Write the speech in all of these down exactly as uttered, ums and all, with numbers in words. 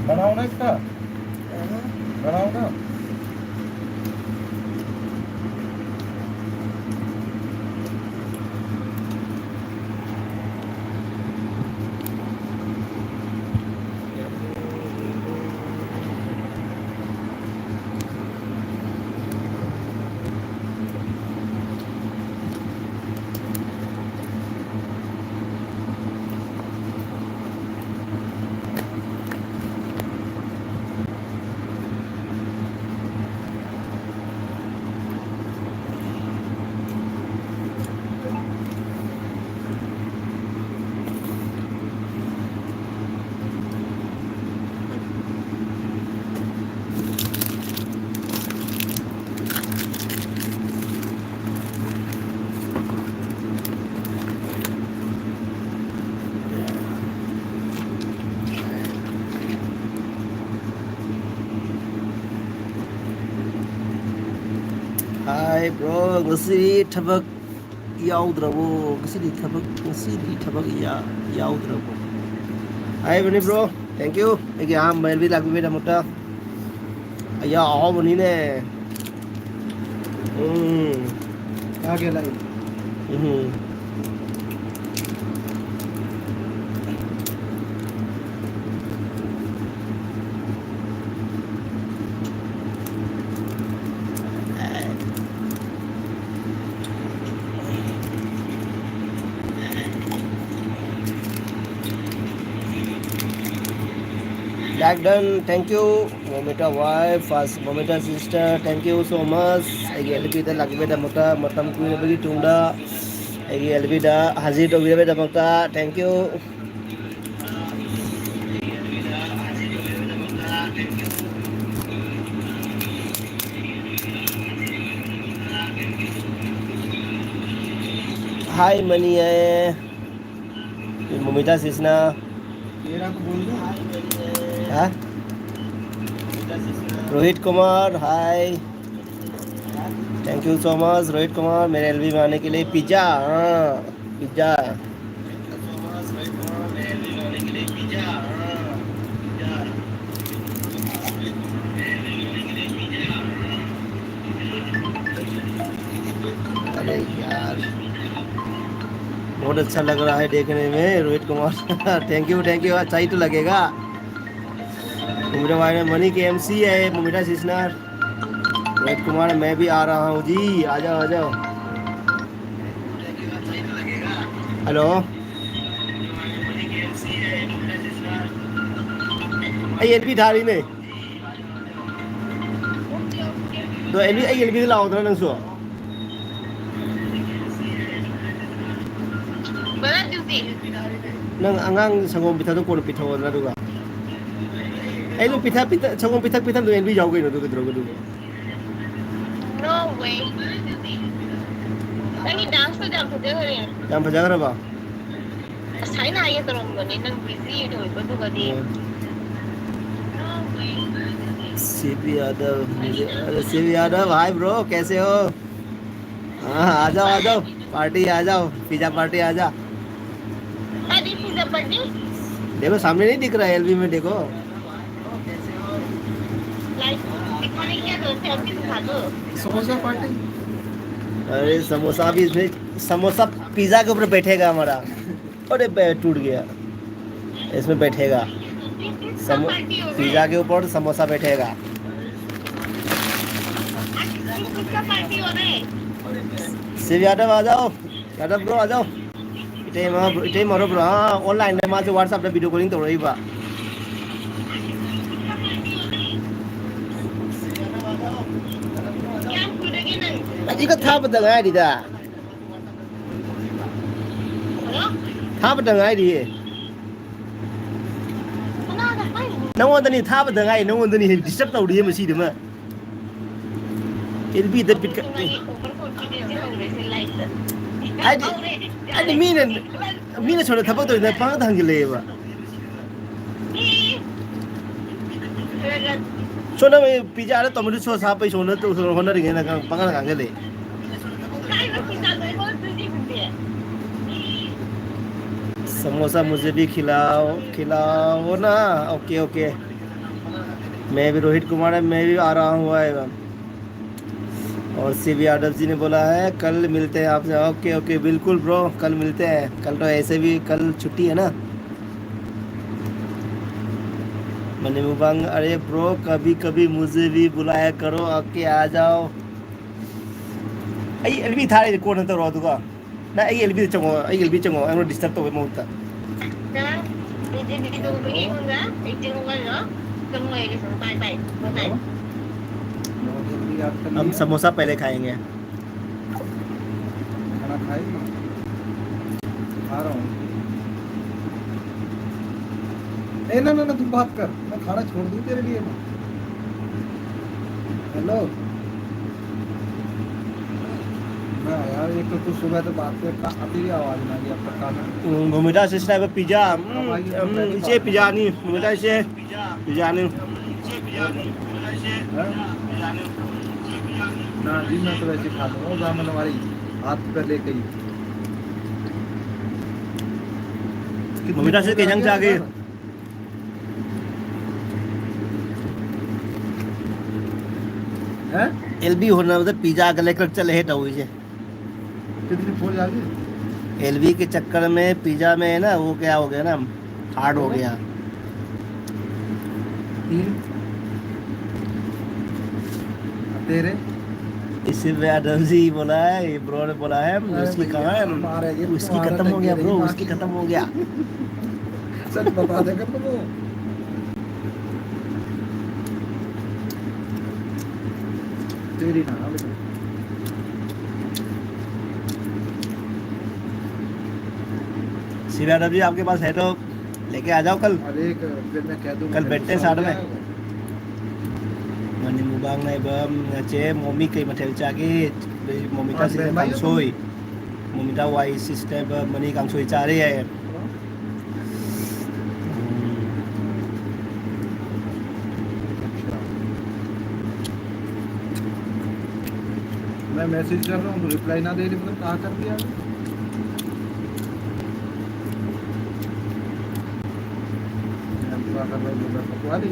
बढ़ाओ ना इसका, बढ़ाओ ना। Hi bro, ꯉꯁꯤ ꯊꯕꯛ ꯌꯥꯎꯗ꯭ꯔꯕꯣ? ꯉꯁꯤꯗꯤ ꯊꯕꯛ, ꯉꯁꯤꯗꯤ ꯊꯕꯛ ꯌꯥ-, ꯌꯥꯎꯗ꯭ꯔꯕꯣ? Hi ꯕꯅꯤ bro, thank you ꯑꯩꯒꯤ ꯑꯍꯥꯟꯕ ꯑꯦꯜ ꯕꯤ ꯂꯥꯛꯄꯤꯕꯒꯤꯗꯃꯛꯇ꯫ ꯑꯌꯥ, ꯑꯍꯥꯎꯕꯅꯤꯅꯦ꯫ ꯎꯝ꯫ ꯀꯌꯥ ꯀꯌꯥ ꯂꯥꯛꯏ? ꯎꯝ꯫ Black done, thank you. Momita wife, first Momita sister, thank you so much. ꯑꯩꯒꯤ ꯑꯦꯜ ꯕꯤꯗ ꯂꯥꯛꯄꯤꯕꯒꯤꯗꯃꯛꯇ, ꯃꯇꯝ ꯀꯨꯏꯔꯕꯒꯤ ꯇꯨꯡꯗ ꯑꯩꯒꯤ ꯑꯦꯜ ꯕꯤꯗ ꯍꯥꯖꯤꯔ ꯇꯧꯕꯤꯔꯕꯒꯤꯗꯃꯛꯇ, thank you꯫ Hi ꯃꯅꯤ ꯑꯦ꯫ ꯃꯣꯃꯤꯇꯥ ꯁꯤꯁꯅ꯫ ꯍꯥ? Rohit Kumar, hi. Thank you so much, Rohit Kumar, मेरे एल बी में आने के लिए। पिज़्ज़ा, हाँ, पिज़्ज़ा। अच्छा लग रहा है देखने में Rohit Kumar. Thank you, thank you. अच्छा ही तो लगेगा। मुमिता भाई ने मनी के एमसी है, मुमिता सिस्टर। रोहित कुमार, मैं भी आ रहा हूँ जी, आ जाओ, आ जाओ। हेलो। ꯑꯩ ꯑꯦꯜ ꯄꯤ ꯊꯥꯔꯤꯅꯦ꯫ ꯑꯗꯣ ꯑꯦꯜ ꯄꯤ, ꯑꯩ ꯑꯦꯜ ꯄꯤꯗ ꯂꯥꯛꯑꯣꯗꯅ ꯅꯪꯁꯨ꯫ ꯅꯪ ꯑꯉꯥꯡ ꯁꯪꯒꯣꯝ ꯄꯤꯊꯛꯗꯣ ꯀꯣꯟꯅ ꯄꯤꯊꯛꯑꯣꯗꯅ ꯑꯗꯨꯒ꯫ ꯑꯩ ꯑꯗꯨꯝ ꯄꯤꯊꯛ, ꯄꯤꯊꯛ, ꯁꯪꯒꯣꯝ ꯄꯤꯊꯛ ꯄꯤꯊꯛ ꯑꯗꯨꯝ ꯑꯦꯜ ꯄꯤ ꯌꯥꯎ ꯀꯩꯅꯣ ꯑꯗꯨ ꯀꯩꯗꯧꯔꯒꯦ ꯑꯗꯨꯕꯨ? No way. ꯅꯪꯒꯤ dance ꯇꯨꯗꯤ ꯌꯥꯝ ꯐꯖꯈ꯭ꯔꯦ꯫ ꯌꯥꯝ ꯐꯖꯈ꯭ꯔꯕꯣ? ꯉꯁꯥꯏꯅ ꯍꯥꯏꯒꯦ ꯇꯧꯔꯝꯕꯅꯦ, ꯅꯪ busy ꯑꯣꯏꯕꯗꯨꯒꯗꯤ꯫ Um. No way. C P Yadav, मुझे, अरे C P Yadav, hi bro, कैसे हो? हाँ, आ जाओ, आ जाओ, पार्टी आ जाओ, पिज़्ज़ा पार्टी आ जा। अरे पिज़्ज़ा पार्टी। देखो, सामने नहीं दिख रहा है एल बी में, देखो। लाइट दिखाने क्या जरूरत है, अभी दिखा दो। समोसा पार्टी। अरे समोसा भी इसमें, समोसा पिज़्ज़ा के ऊपर बैठेगा हमारा। अरे बे-, टूट गया। इसमें बैठेगा। समो-, पिज़्ज़ा के ऊपर समोसा बैठेगा। शिव यादव आ जाओ, यादव bro आ जाओ। इतने मारो, इतने मारो bro। हाँ, online में मासे WhatsApp पे video calling तो रही बा। ꯑꯁꯤꯒ ꯊꯥꯕꯗ ꯉꯥꯏꯔꯤꯗ꯫ ꯊꯥꯕꯗ ꯉꯥꯏꯔꯤꯌꯦ꯫ ꯅꯉꯣꯟꯗꯅꯤ ꯊꯥꯕꯗ ꯉꯥꯏ, ꯅꯉꯣꯟꯗꯅꯤ ꯍꯦꯟꯅ disturb ꯇꯧꯔꯤꯌꯦ ꯃꯁꯤꯗꯨꯃ꯫ ꯑꯦꯜ ꯕꯤꯗ ꯄꯤꯠꯀ-, ꯍꯥꯏꯗꯤ, ꯍꯥꯏꯗꯤ ꯃꯤꯅ, ꯃꯤꯅ ꯁꯣꯝꯗ ꯊꯕꯛ ꯇꯧꯔꯤꯉꯩꯗ ꯄꯪꯍꯪꯗ ꯍꯪꯖꯤꯜꯂꯛꯑꯦꯕ꯫ ꯁꯣꯝꯗ ꯃꯣꯏ ꯄꯤꯖꯥꯗ tomato sauce ꯍꯥꯞꯄꯩ ꯁꯣꯝꯗ ꯇꯧ-, ꯍꯣꯠꯅꯔꯤꯉꯩꯗ ꯄꯪꯍꯪꯗ ꯉꯥꯡꯖꯜꯂꯛꯑꯦ꯫ समोसा मुझे भी खिलाओ, खिलाओ ना। OK, OK। मैं भी रोहित कुमार है, मैं भी आ रहा हूँ आएगा। और सीबी यादव जी ने बोला है, "कल मिलते हैं आपसे।" ओके, ओके, बिल्कुल ब्रो, कल मिलते हैं। कल तो ऐसे भी, कल छुट्टी है ना। मनी मुबांग, अरे ब्रो, कभी कभी मुझे भी बुलाया करो। ओके, आ जाओ। ꯑꯩ ꯑꯦꯜ ꯕꯤ ꯊꯥꯔꯛꯏꯁꯦ ꯀꯣꯟꯅ ꯇꯧꯔꯣ ꯑꯗꯨꯒ꯫ ꯅꯪ ꯑꯩ ꯑꯦꯜ ꯕꯤꯗ ꯆꯪꯉꯣ, ꯑꯩ ꯑꯦꯜ ꯕꯤ ꯆꯪꯉꯣ, ꯑꯩꯉꯣꯟꯗ ꯗꯤꯁꯇꯔꯕ ꯇꯧꯕꯩ ꯃꯍꯨꯠꯇ꯫ ꯅꯪ ꯕꯤꯖꯦꯄꯤꯗꯨ ꯌꯦꯡꯉꯨꯔ? ꯑꯩ ꯆꯦꯡꯉꯨ ꯍꯜꯂꯣ꯫ ꯆꯪꯉꯣ ꯑꯩꯒꯤ ꯁꯨꯝ ꯄꯥꯏ ꯄꯥꯏ꯫ ꯄꯥꯏ ꯄꯥꯏ꯫ हम समोसा पहले खाएंगे। खाना खाएगी? खा रहा हूँ। ए, ना, ना, ना, तुम बात कर। मैं खाना छोड़ दूँ तेरे लिए मैं। हेलो। ना यार, एक तो तू सुबह से बात कर, काफी आवाज ना गई अब तक खाना। ꯎꯝ, ꯃꯣꯃꯤꯇꯥ ꯁꯤꯁꯇꯔ ꯍꯥꯏꯕ ꯄꯤꯖꯥ꯫ ꯎꯝ, ꯎꯝ, ꯏꯆꯦ ꯄꯤꯖꯥꯅꯤ꯫ ꯃꯣꯃꯤꯇꯥ ꯏꯆꯦ ꯄꯤꯖꯥꯅꯤ꯫ ꯍꯥ? ना जी, मैं तो वैसे खा लूंगा, ब्राह्मण हमारी हाथ पे लेके ही। ꯃꯣꯃꯤꯇꯥ ꯁꯤꯁꯇꯔ ꯀꯩ ꯏꯟꯖꯥꯡ ꯆꯥꯒꯦ? हैं? ꯑꯦꯜ ꯕꯤ ꯍꯣꯠꯅꯕꯗ ꯄꯤꯖꯥꯒ ꯂꯩꯀ꯭ꯔꯛ ꯆꯠꯂꯦꯍꯦ ꯇꯧꯔꯤꯁꯦ꯫ कितनी फोड़ आ गई? एलवी के चक्कर में पिज्जा में है ना, वो क्या हो गया ना, हार्ड हो गया। तीन। तेरे? इसी पे यादव जी बोला है, ये ब्रो ने बोला है, अरे उसकी भैया, कहाँ है? हमारे ये उसकी तुम्हारा खत्म हो गया, ब्रो, उसकी खत्म हो गया। सच बता दे कर तुम। तेरी ना, बेटा। शिव यादव जी, आपके पास है तो लेके आ जाओ कल। अरे, एक, फिर मैं कह दूंगा, कल बैठते हैं साथ में। जाएगा। ꯃꯅꯤ ꯃꯨꯕꯥꯡ ꯅꯥꯏꯕ ꯅꯆꯦ ꯃꯣꯃꯤ ꯀꯩ ꯃꯊꯦꯜ ꯆꯥꯒꯦ? ꯃꯣꯃꯤꯇꯥ ꯁꯤꯁꯇꯔ ꯀꯥꯡꯁꯣꯏ꯫ ꯃꯣꯃꯤꯇꯥ ꯋꯥꯏ ꯁꯤꯁꯇꯔ ꯃꯅꯤ ꯀꯥꯡꯁꯣꯏ ꯆꯥꯔꯦ ꯍꯥꯏꯌꯦ꯫ मैं मैसेज कर रहा हूँ, तो रिप्लाई ना दे रही, मतलब, कहाँ कर दिया? मैं पूरा कर रहा हूँ, मैं पकवा ली।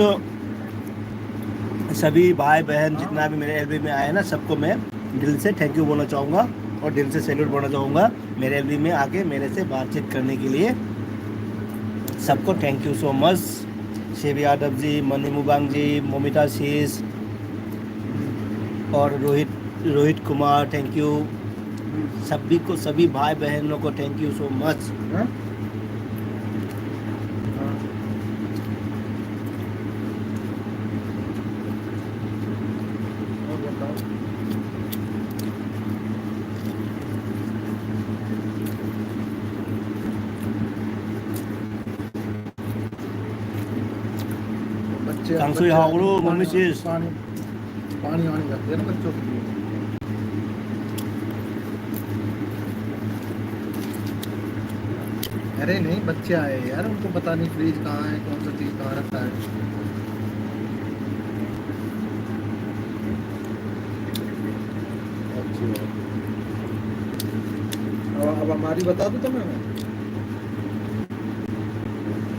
तो सभी भाई बहन जितना भी मेरे एलबी में आए ना, सबको मैं दिल से थैंक यू बोलना चाहूँगा और दिल से सैल्यूट बोलना चाहूँगा। मेरे एलबी में आके मेरे से बातचीत करने के लिए सबको thank you so much। Shiv Yadav ji, Mani Mubang ji, Momita Sheesh और रोहित, रोहित कुमार, थैंक यू। सभी को, सभी भाई बहनों को thank you so much। हाँ? हाँ। और बताओ। बच्चे, कांसुई बच्चे हावड़ो, आने, मम्मी पानी, चीज। पानी, पानी आने जाते हैं ना बच्चों के लिए। अरे नहीं, बच्चे आए यार, उनको पता नहीं फ्रिज कहाँ है, कौन सा चीज कहाँ रखा है। अच्छा। अब, अब हमारी बता दो तो मैं,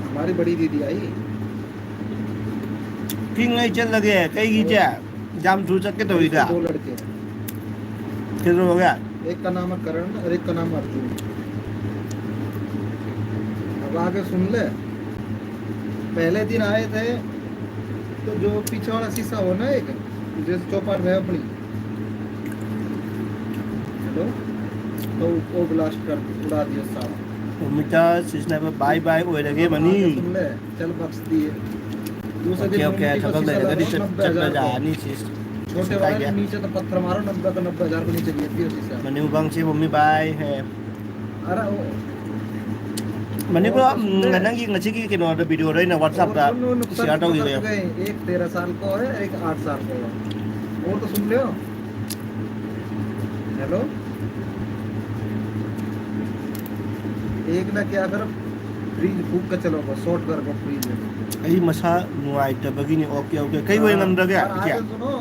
हमारी बड़ी दीदी आई। किंग नहीं चल लगे, कई गीचा। जाम छू सके तो इधर। दो लड़के। फिर हो गया। एक का नाम है करण और एक का नाम अर्जुन। अब आगे सुन ले। पहले दिन आए थे तो जो पीछे वाला शीशा हो ना एक, जैसे चौपाट में अपनी, हेलो, तो वो ब्लास्ट कर उड़ा दिया सारा। उम्मीद है शीशा पे बाय बाय हो लगे बनी। सुन ले, चल बख्श दिए। दूसरे दिन ओके, ओके, मम्मी को थकल शीशा दे, लगाओ, गड़ी चट-, नब्बे हजार चट-, का। जानी शीश-, छोटे शीशा वाले क्या? नीचे तो पत्थर मारो, नब्बे का, नब्बे हजार को नीचे गिर दिया शीशा। मनी मुबांग से मम्मी बाय है। अरे वो मनी को, वो तो सुन ले। नंगी नची की किनो तो वीडियो रही ना WhatsApp वो का सुन, वो नुकसान share हो पकड़ गया। गए, एक तेरह साल को है, एक आठ साल को है। वो तो सुन ले। हेलो, एक ना क्या कर, फ्रिज फूक के चलो बस, शॉर्ट कर दो फ्रिज में। ꯑꯩ ꯃꯁꯥ ꯅꯨꯡꯉꯥꯏꯇꯕꯒꯤꯅꯤ꯫ ओके, ओके, कई वही हाँ, नंबर गया और आगे क्या? सुनो,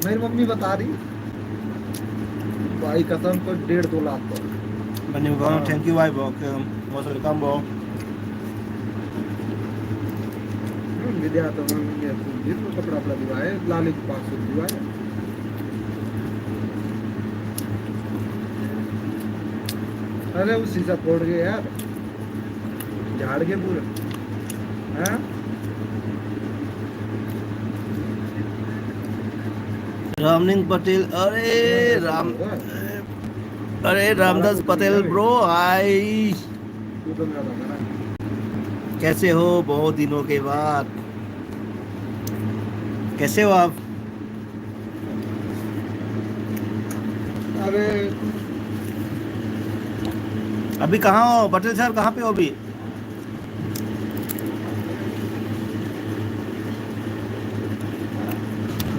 मेरी मम्मी बता रही, भाई कसम को डेढ़ दो लाख को। बने हुआ, हाँ। Thank you भाई, बहुत, बहुत welcome bro। विद्या तो हमने जिसको कपड़ा अपना दिवाए, लाली के पास से दिवाए। अरे, वो शीशा फोड़ गया यार, झाड़ के पूरा। हाँ? रामलिंग पटेल, अरे राम, अरे रामदास पटेल ब्रो, हाय। कैसे हो? बहुत दिनों के बाद। कैसे हो आप? अरे, अभी कहाँ हो पटेल सर, कहाँ पे हो अभी?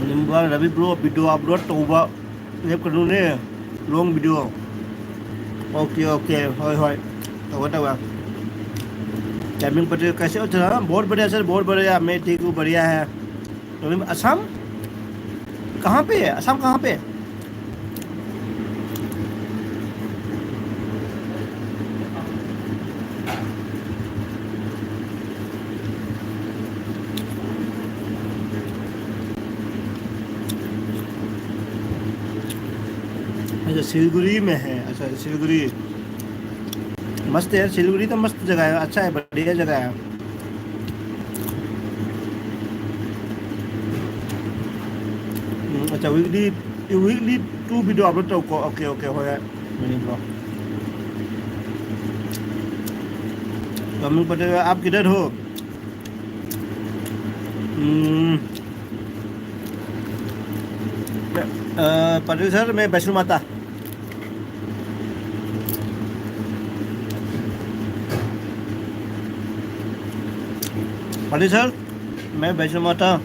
ꯅꯤꯡꯕ ꯔꯕꯤ ꯕ꯭ꯔꯣ, ꯚꯤꯗꯤꯑꯣ ꯑꯞꯂꯣꯗ ꯇꯧꯕ ꯂꯦꯞꯀꯅꯨꯅꯦ, ꯂꯣꯡ ꯚꯤꯗꯤꯑꯣ꯫ ꯑꯣꯀꯦ, ꯑꯣꯀꯦ, ꯍꯣꯏ, ꯍꯣꯏ, ꯇꯧꯒꯦ, ꯇꯧꯒꯦ꯫ ꯀꯦꯃꯤꯡ ꯄꯇꯦꯜ, ꯀꯩꯁꯦ ꯍꯣ ꯁꯔ? ꯕꯣꯠ ꯕꯙꯤꯌꯥ ꯁꯔ, ꯕꯣꯠ ꯕꯙꯤꯌꯥ, ꯃꯦ ꯊꯤꯛ ꯍꯨ, ꯕꯙꯤꯌꯥ ꯍꯦ꯫ ꯑꯁꯥꯝ? ꯀꯍꯥ ꯄꯦ ꯍꯦ? ꯑꯁꯥꯝ ꯀꯍꯥ ꯄꯦ? अच्छा, सिलीगुड़ी में है। अच्छा, सिलीगुड़ी। मस्त है, सिलीगुड़ी तो मस्त जगह है, अच्छा है, बढ़िया जगह है। हम्म, अच्छा, weekly, weekly two video upload तो को, ओके, ओके, हो गया। मैंने ब्लॉग। कमिंग पटेल, आप किधर हो? हम्म, अ, पटेल सर, मैं वैष्णो माता। पटेल सर, मैं वैष्णो माता।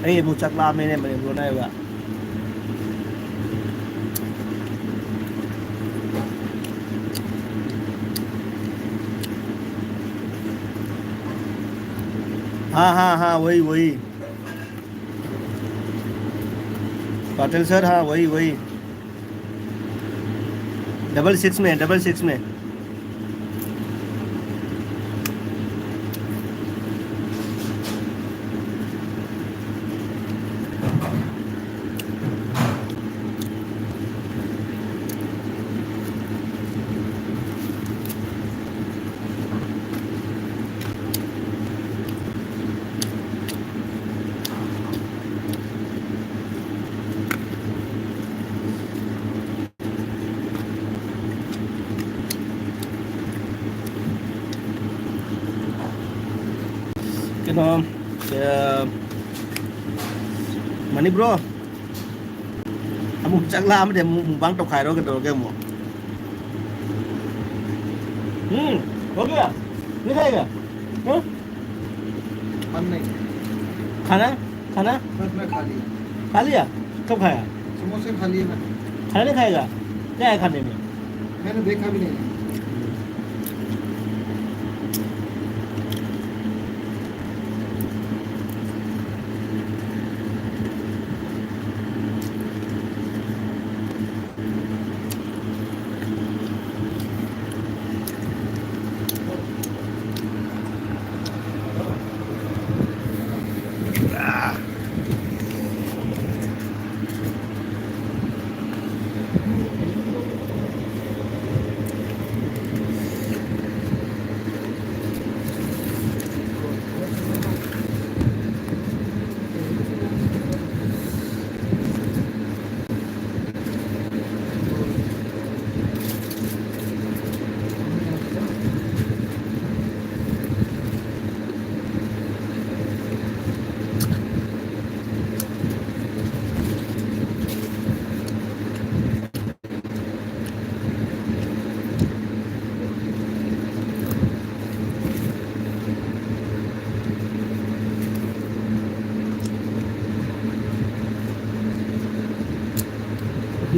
ꯑꯩ ꯑꯃꯨꯛ ꯆꯥꯛ ꯂꯥꯝꯃꯦꯅꯦ, ꯃꯅꯤꯄꯨꯔ ꯅꯥꯏꯕ꯫ हाँ, हाँ, हाँ, वही, वही। पाटिल सर, हाँ, वही, वही। डबल सिक्स में है, डबल सिक्स में। ꯀꯩꯅꯣ, ꯑ, ꯃꯅꯤ ꯕ꯭ꯔꯣ, ꯑꯃꯨꯛ ꯆꯥꯛ ꯂꯥꯝꯃꯗꯤ ꯑꯃꯨꯛ ꯃꯨꯛꯕꯥꯡ ꯇꯧꯈꯥꯏꯔꯣ, ꯀꯩꯗꯧꯔꯒꯦ ꯑꯃꯨꯛ? ꯎꯝ, ꯍꯣ ꯒꯌꯥ? ꯅꯤ ꯈꯥꯏꯒ? ꯍꯥ? हम नहीं। खाना? खाना? बस मैं खा लिया। खा लिया? कब खाया? समोसे खा लिए मैंने। खाना नहीं खाएगा? क्या है खाने में? मैंने देखा भी नहीं।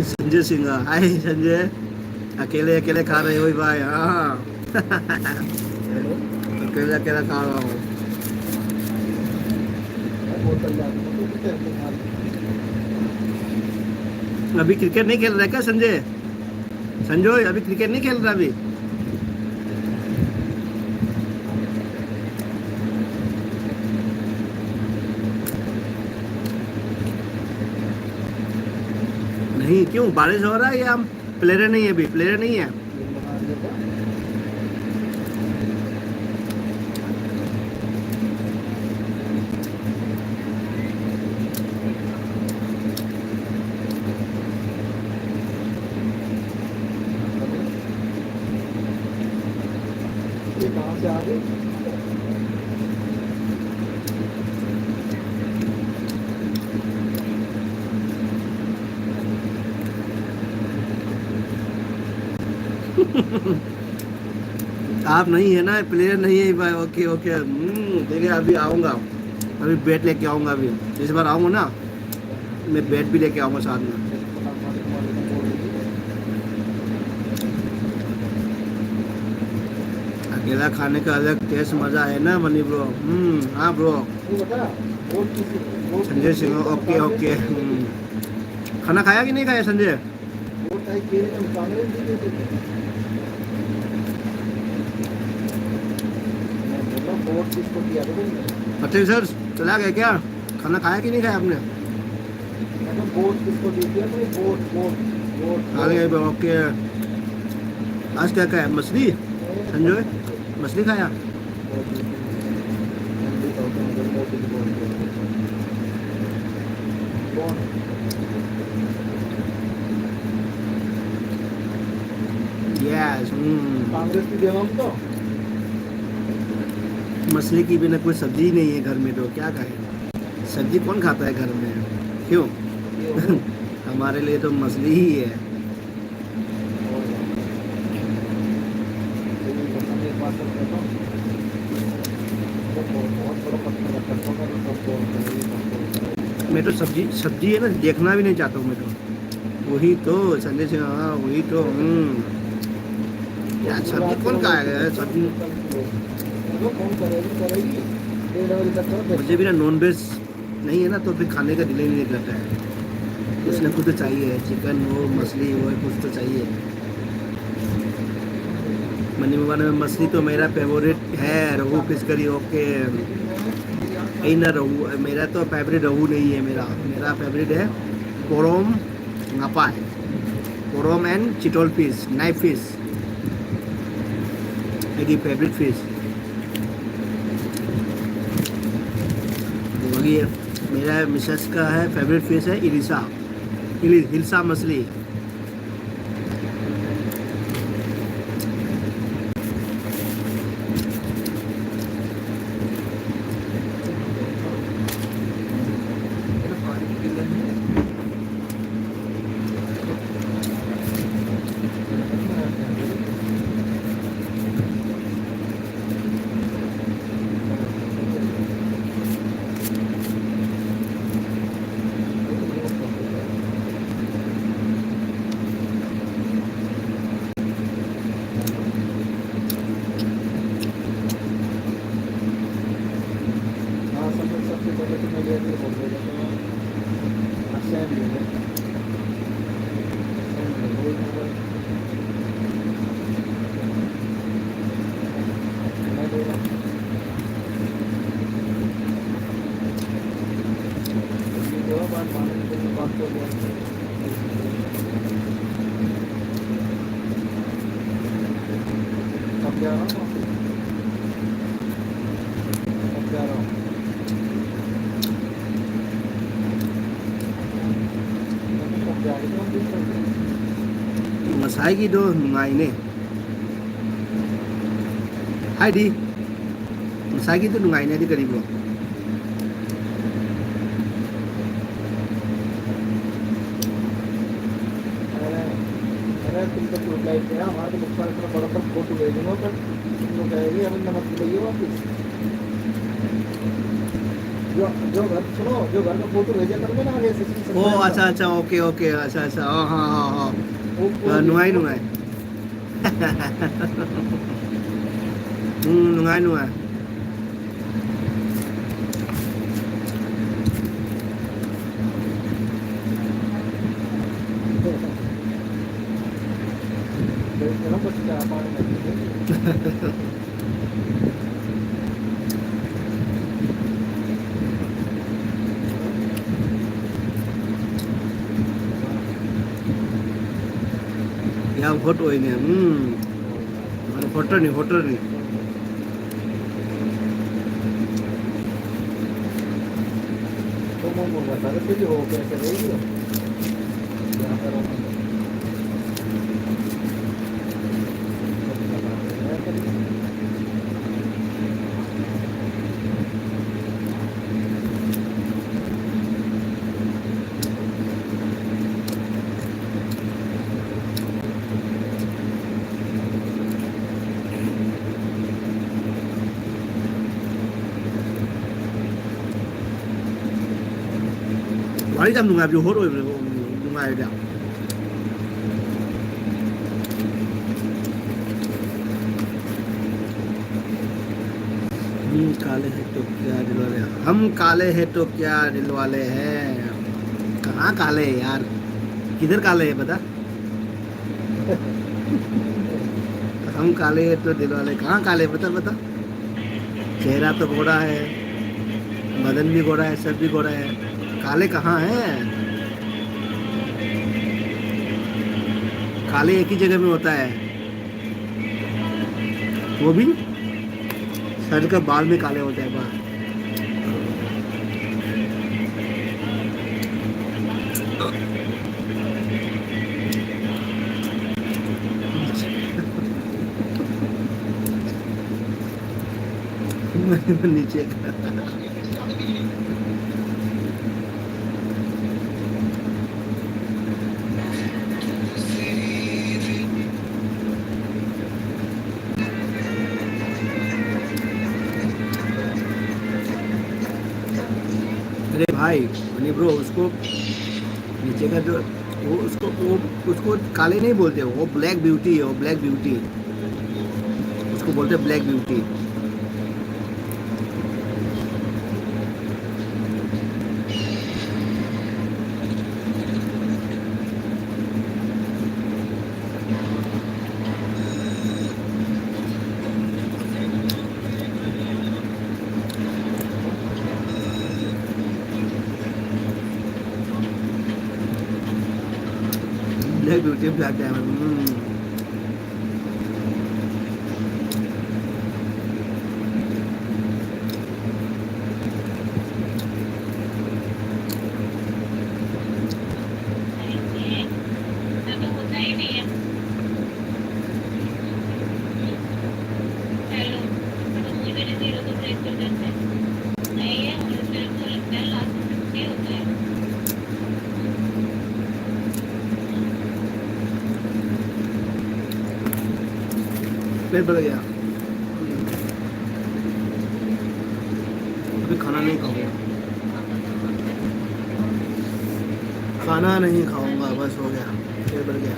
संजय सिंह, हाय संजय। अकेले अकेले खा रहे हो भाई? हाँ। अकेले अकेले खा रहा हूँ। अभी क्रिकेट नहीं खेल रहा है क्या संजय? संजय, अभी क्रिकेट नहीं खेल रहा अभी? नहीं, क्यों? बारिश हो रहा है या हम प्लेयर नहीं है अभी? प्लेयर नहीं है। ये कहाँ से आ गई? आप नहीं है ना, प्लेयर नहीं है भाई। Okay, okay. हम्म, देखिए, अभी आऊँगा, अभी बैट लेके आऊँगा। अभी इस बार आऊँगा ना, मैं बैट भी लेके आऊँगा साथ में। अकेला खाने का अलग टेस्ट, मज़ा है ना मनी ब्रो? हम्म, हाँ bro. Sanjay Singh, okay, okay. हम्म। खाना खाया कि नहीं खाया संजय? अच्छा सर, चला गया क्या? खाना खाया कि नहीं खाया आपने? बोट किसको दी थी आपने? बोट, बोट, बोट, आ गए बोट। ओके। आज क्या खाया? मछली? संजय, मछली खाया? यस। कांग्रेस की देवा तो। मछली के बिना कोई सब्जी ही नहीं है घर में, तो क्या खाए? सब्जी कौन खाता है घर में? क्यों? हमारे लिए तो मछली ही है। मैं तो सब्जी, सब्जी है ना, देखना भी नहीं चाहता हूँ मैं तो। वही तो संजय सिंह, हाँ, वही तो। हम्म। यार, सब्जी कौन खाएगा यार? सब्जी मुझे भी ना नॉन वेज नहीं है ना, तो फिर खाने का दिल ही नहीं करता है। कुछ ना कुछ तो चाहिए, चिकन हो, मछली हो, कुछ तो चाहिए। वन में मछली तो मेरा फेवरेट है, रोहू फिश करी। ओके, नहीं ना, रोहू मेरा तो फेवरेट रोहू नहीं है। मेरा मेरा फेवरेट है पोरोम, नापाई, पोरोम एंड चिटोल फिश, नाइफ फिश, मेरी फेवरेट फिश। ये मेरा मिसेस का है, फेवरेट फिश है इलिसा, इलि- हिलसा मछली। हाँ, सबसे सबसे पहले तो मैं ये अपने बॉम्बे का तो एक्सेंट ले लें। एक्सेंट ले लो, एक नंबर। मैं दे रहा हूँ। ये दो बार मानो तो बात कर लिया। अब जा रहा हूँ। अब जा रहा हूँ। अब जा रहा हूँ। ꯉꯁꯥꯏꯒꯤꯗꯣ ꯅꯨꯡꯉꯥꯏꯅꯦ꯫ ꯍꯥꯏꯗꯤ, ꯉꯁꯥꯏꯒꯤꯗꯣ ꯅꯨꯡꯉꯥꯏꯅꯦ ꯍꯥꯏꯗꯤ ꯀꯔꯤꯕꯣ? अरे, अरे, तुम तो ट्यूबलाइट है, हमारे तो ऊपर इतना बड़ा सा फोटो भेजूंगा, पर तुम लोग कहेंगे, "अरे, नमक मिलाइए वापस।" जो, जो घर, सुनो, जो घर का फोटो भेजा करोगे ना, आगे से ओ, अच्छा, अच्छा, ओके, ओके, अच्छा, अच्छा, हाँ, हाँ, हाँ, हाँ। वो, वो हाँ, नुआई, नुआई। ꯎꯝ, ꯅꯨꯡꯉꯥꯏ, ꯅꯨꯡꯉꯥꯏ꯫ ꯌꯥꯝ ꯍꯣꯠ ꯑꯣꯏꯅꯦ꯫ ꯎꯝ꯫ ꯍꯣꯇꯔꯅꯤ, ꯍꯣꯇꯔꯅꯤ꯫ ꯋꯥꯔꯤ ꯌꯥꯝ ꯅꯨꯡꯉꯥꯏꯕꯁꯨ ꯍꯣꯠ ꯑꯣꯏꯕꯅꯦ, ꯅꯨꯡꯉꯥꯏꯕꯗꯤ ꯌꯥꯝ꯫ हम काले हैं तो क्या दिल वाले हैं? हम काले हैं तो क्या दिल वाले हैं? कहाँ काले हैं यार? किधर काले हैं बता? हम काले हैं तो दिल वाले कहाँ काले हैं? बता, बता। चेहरा तो गोरा है, बदन भी गोरा है, सब भी गोरा है, काले कहाँ हैं? काले एक ही जगह में होता है, वो भी सर का बाल में काले होते हैं, बाल। नीचे। अरे भाई, मनी ब्रो, उसको नीचे का जो, वो उसको, वो उसको काले नहीं बोलते, वो ब्लैक ब्यूटी है, वो ब्लैक ब्यूटी। उसको बोलते हैं black beauty. Beauty black diamond. Mm. पेट भर गया। अभी खाना नहीं खाऊंगा। खाना नहीं खाऊंगा, बस हो गया, पेट भर गया।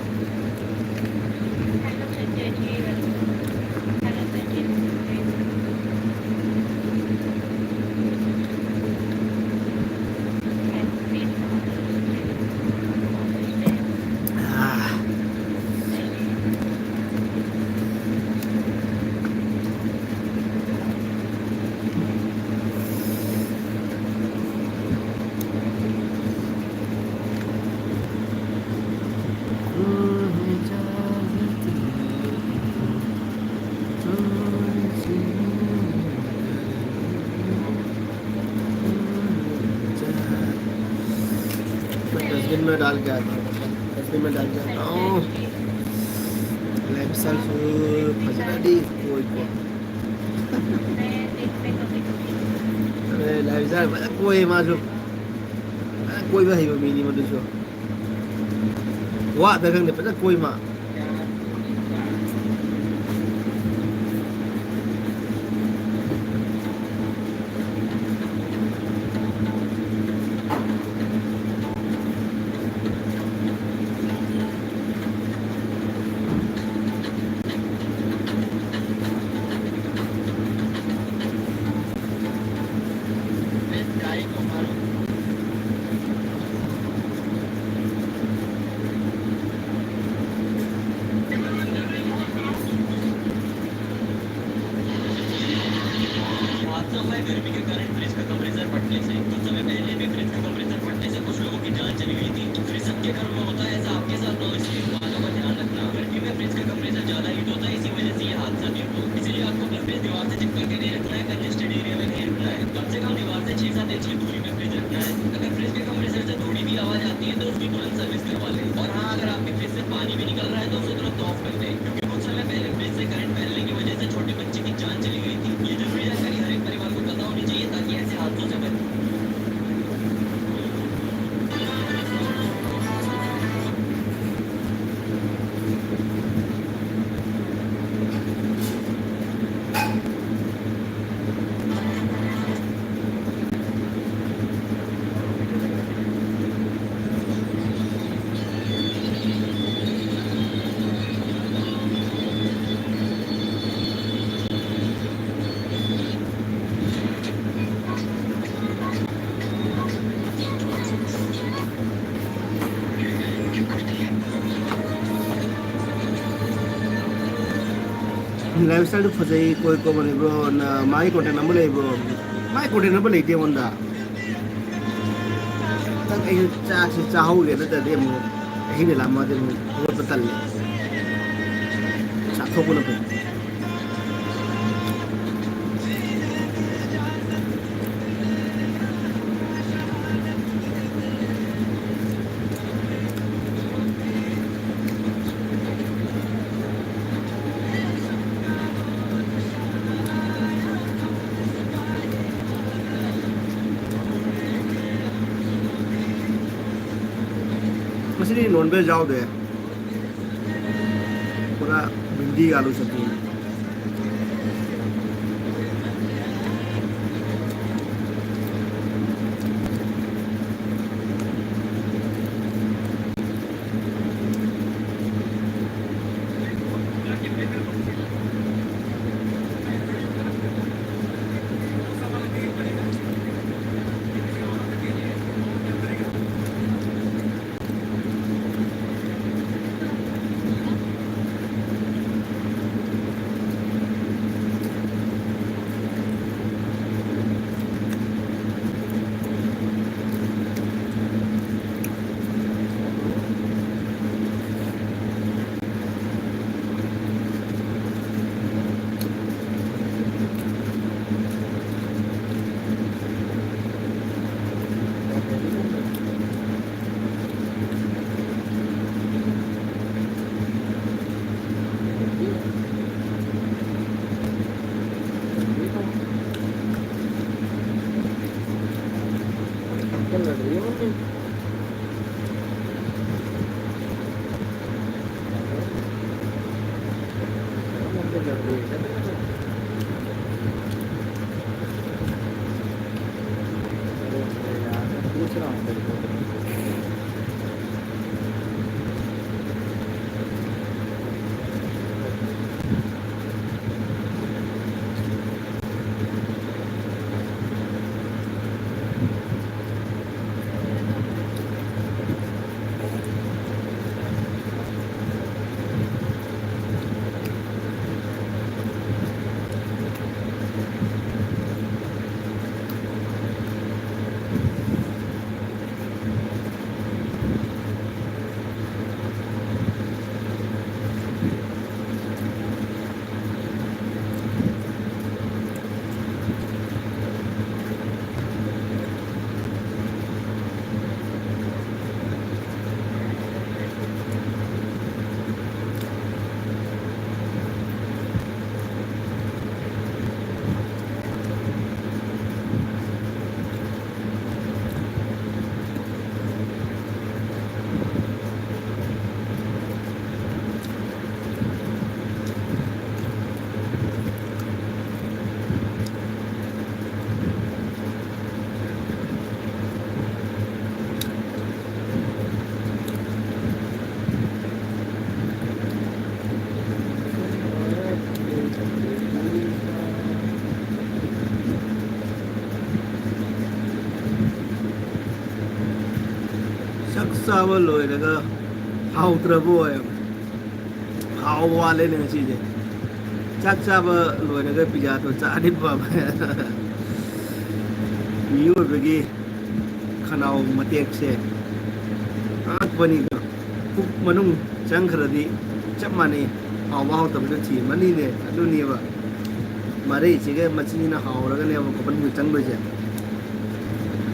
डस्टबिन में डाल के आता हूँ, डस्टबिन में डाल के आता हूँ। Lifestyle ꯁꯨ ꯐꯖꯅꯗꯤ ꯀꯣꯏꯀꯣ꯫ ꯑꯦ, lifestyle ꯐꯖꯅ ꯀꯣꯏꯌꯦ ꯃꯥꯁꯨ꯫ ꯐꯖꯅ ꯀꯣꯏꯕ ꯍꯩꯕ ꯃꯤꯅꯤ ꯃꯗꯨꯁꯨ꯫ ꯋꯥꯗ ꯈꯪꯗꯦ, ꯐꯖꯅ ꯀꯣꯏ ꯃꯥ꯫ लोगों की जान चली गई थी। तो फ्रिज सबके घर में होता है, ऐसा आपके साथ ना हो, इसलिए इन बातों का ध्यान रखना। गर्मी में फ्रिज का कंप्रेसर ज्यादा हीट होता है, इसी वजह से ये हादसा भी हुआ। इसीलिए आपको अपना फ्रिज दीवार से चिपका के नहीं रखना है, कंजेस्टेड एरिया में नहीं रखना है। कम से कम दीवार से छह सात इंच की दूरी पे फ्रिज रखना है। अगर फ्रिज के कंप्रेसर से थोड़ी भी आवाज आती है तो उसकी तुरंत सर्विस करवा लें। और हाँ, अगर आपके फ्रिज से पानी भी निकल रहा है तो उसे तुरंत ऑफ कर दें, क्योंकि कुछ समय पहले फ्रिज से करंट फैलने की वजह से छोटे बच्चे की जान चली गई थी। ये जरूरी जानकारी हर एक परिवार को पता होनी चाहिए, ताकि ऐसे हादसों से बचें। Lifestyle ꯗꯨ ꯐꯖꯩ, ꯀꯣꯏ ꯀꯣꯏꯕꯅꯤ bro꯫ ꯅ-, ꯃꯥꯒꯤ contact number ꯂꯩꯕ꯭ꯔꯣ? ꯃꯥꯒꯤ contact number ꯂꯩꯇꯦ ꯑꯩꯉꯣꯟꯗ꯫ ꯈꯤꯇꯪ ꯑꯩꯁꯨ ꯆꯥꯛꯁꯤ ꯆꯥꯍꯧꯒꯦ, ꯅꯠꯇ꯭ꯔꯗꯤ ꯑꯃꯨꯛ ꯑꯍꯤꯡꯗ ꯂꯥꯝꯃꯛꯑꯗꯤ ꯑꯃꯨꯛ ꯍꯧꯒꯠꯄ ꯇꯜꯂꯦ꯫ ꯆꯥꯊꯣꯛꯄꯅ ꯐꯩ꯫ ꯉꯁꯤꯗꯤ non veg ꯌꯥꯎꯗꯦ꯫ ꯄꯨꯔꯥ ꯚꯤꯟꯗꯤꯒ ꯑꯂꯨ ꯆꯠꯅꯤ꯫ ꯆꯥꯛ ꯆꯥꯕ ꯂꯣꯏꯔꯒ ꯍꯥꯎꯇ꯭ꯔꯕꯣ ꯍꯥꯏꯌꯣ? ꯍꯥꯎ ꯋꯥꯠꯂꯦꯅꯦ ꯉꯁꯤꯁꯦ꯫ ꯆꯥꯛ ꯆꯥꯕ ꯂꯣꯏꯔꯒ ꯄꯤꯖꯥꯗꯣ ꯆꯥꯔꯗꯤ ꯐꯕ꯫ ꯃꯤꯑꯣꯏꯕꯒꯤ ꯈꯅꯥꯎ ꯃꯇꯦꯛꯁꯦ ꯑꯉꯛꯄꯅꯤꯀꯣ꯫ ꯄꯨꯛ ꯃꯅꯨꯡ ꯆꯪꯈ꯭ꯔꯗꯤ ꯆꯞ ꯃꯥꯟꯅꯩ꯫ ꯍꯥꯎꯕ ꯍꯥꯎꯇꯕꯗꯣ ꯊꯤꯕꯅꯤꯅꯦ꯫ ꯑꯗꯨꯅꯦꯕ꯫ ꯃꯔꯩꯁꯤꯒ ꯃꯆꯤꯟꯁꯤꯅ ꯍꯥꯎꯔꯒꯅꯦꯕ ꯃꯅꯨꯡꯗ ꯆꯪꯗꯣꯏꯁꯦ꯫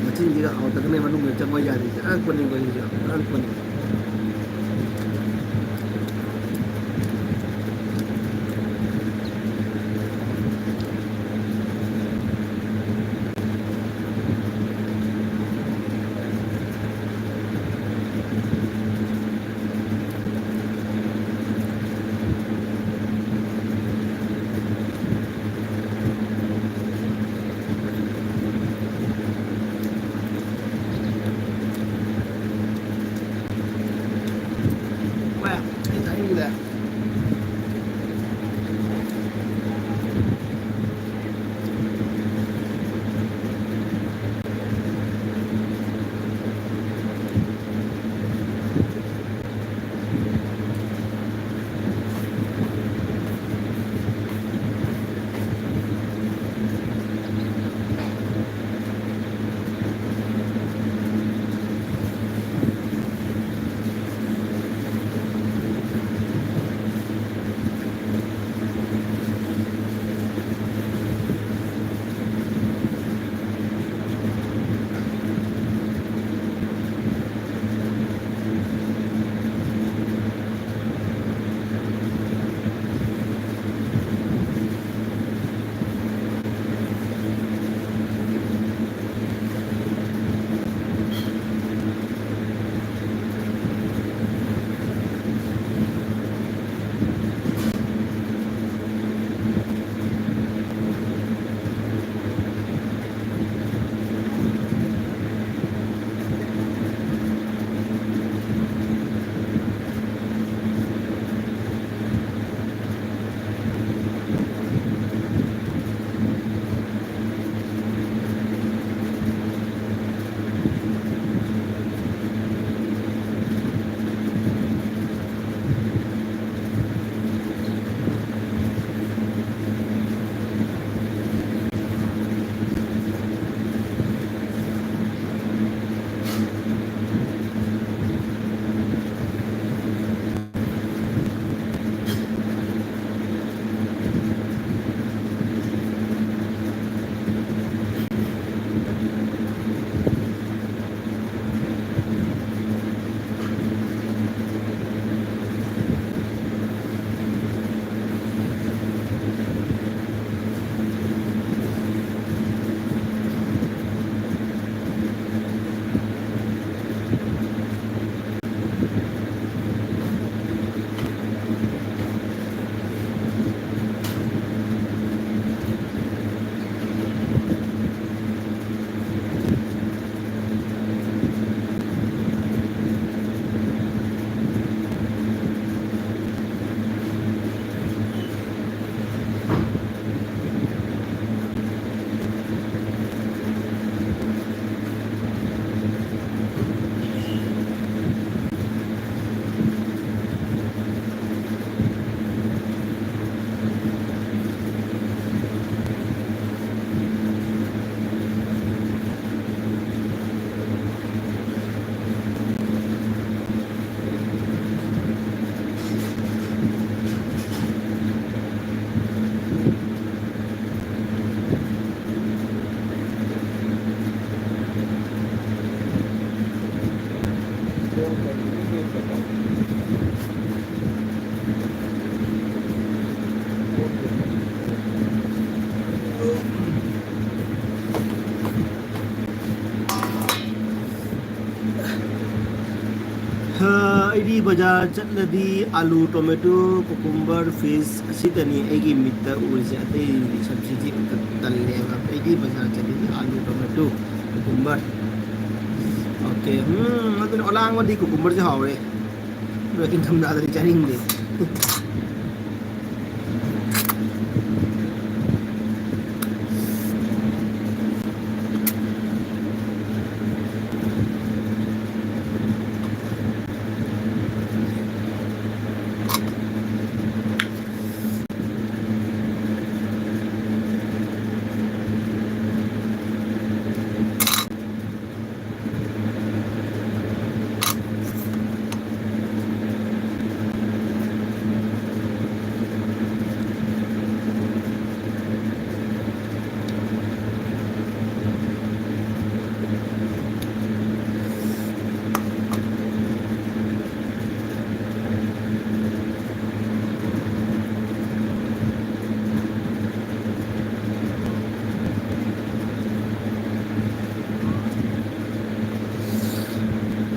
ꯃꯆꯤꯟꯁꯤꯒ ꯍꯥꯎꯇ꯭ꯔꯒꯅꯦ ꯃꯅꯨꯡꯗ ꯆꯪꯉꯣꯏ ꯌꯥꯗ꯭ꯔꯤꯁꯦ꯫ ꯑꯉꯛꯄꯅꯤꯀꯣ ꯁꯤꯁꯨ꯫ ꯑꯉꯛꯄꯅꯤ꯫ ꯑꯩꯗꯤ ꯕꯖꯥꯔ ꯆꯠꯂꯗꯤ ꯑꯥꯂꯨ, ꯇꯣꯃꯦꯇꯣ, ꯀꯨꯀꯨꯝꯕꯔ, ꯐꯤꯁ ꯑꯁꯤꯇꯅꯤ ꯑꯩꯒꯤ ꯃꯤꯠꯇ ꯎꯔꯤꯁꯦ꯫ ꯑꯇꯩ ꯁꯕꯖꯤꯗꯤ ꯑꯝꯇ ꯇꯜꯂꯦꯕ꯫ ꯑꯩꯗꯤ ꯕꯖꯥꯔ ꯆꯠꯂꯗꯤ ꯑꯥꯂꯨ, ꯇꯣꯃꯦꯇꯣ, ꯀꯨꯀꯨꯝꯕꯔ꯫ ꯑꯣꯀꯦ꯫ ꯎꯝ, ꯑꯗꯨꯅ ꯑꯣꯂꯥꯡꯕꯗꯤ ꯀꯨꯀꯨꯝꯕꯔꯁꯦ ꯍꯥꯎꯔꯦ꯫ ꯑꯗꯣ ꯏꯪꯊꯝꯊꯥꯗꯗꯤ ꯆꯥꯅꯤꯡꯗꯦ꯫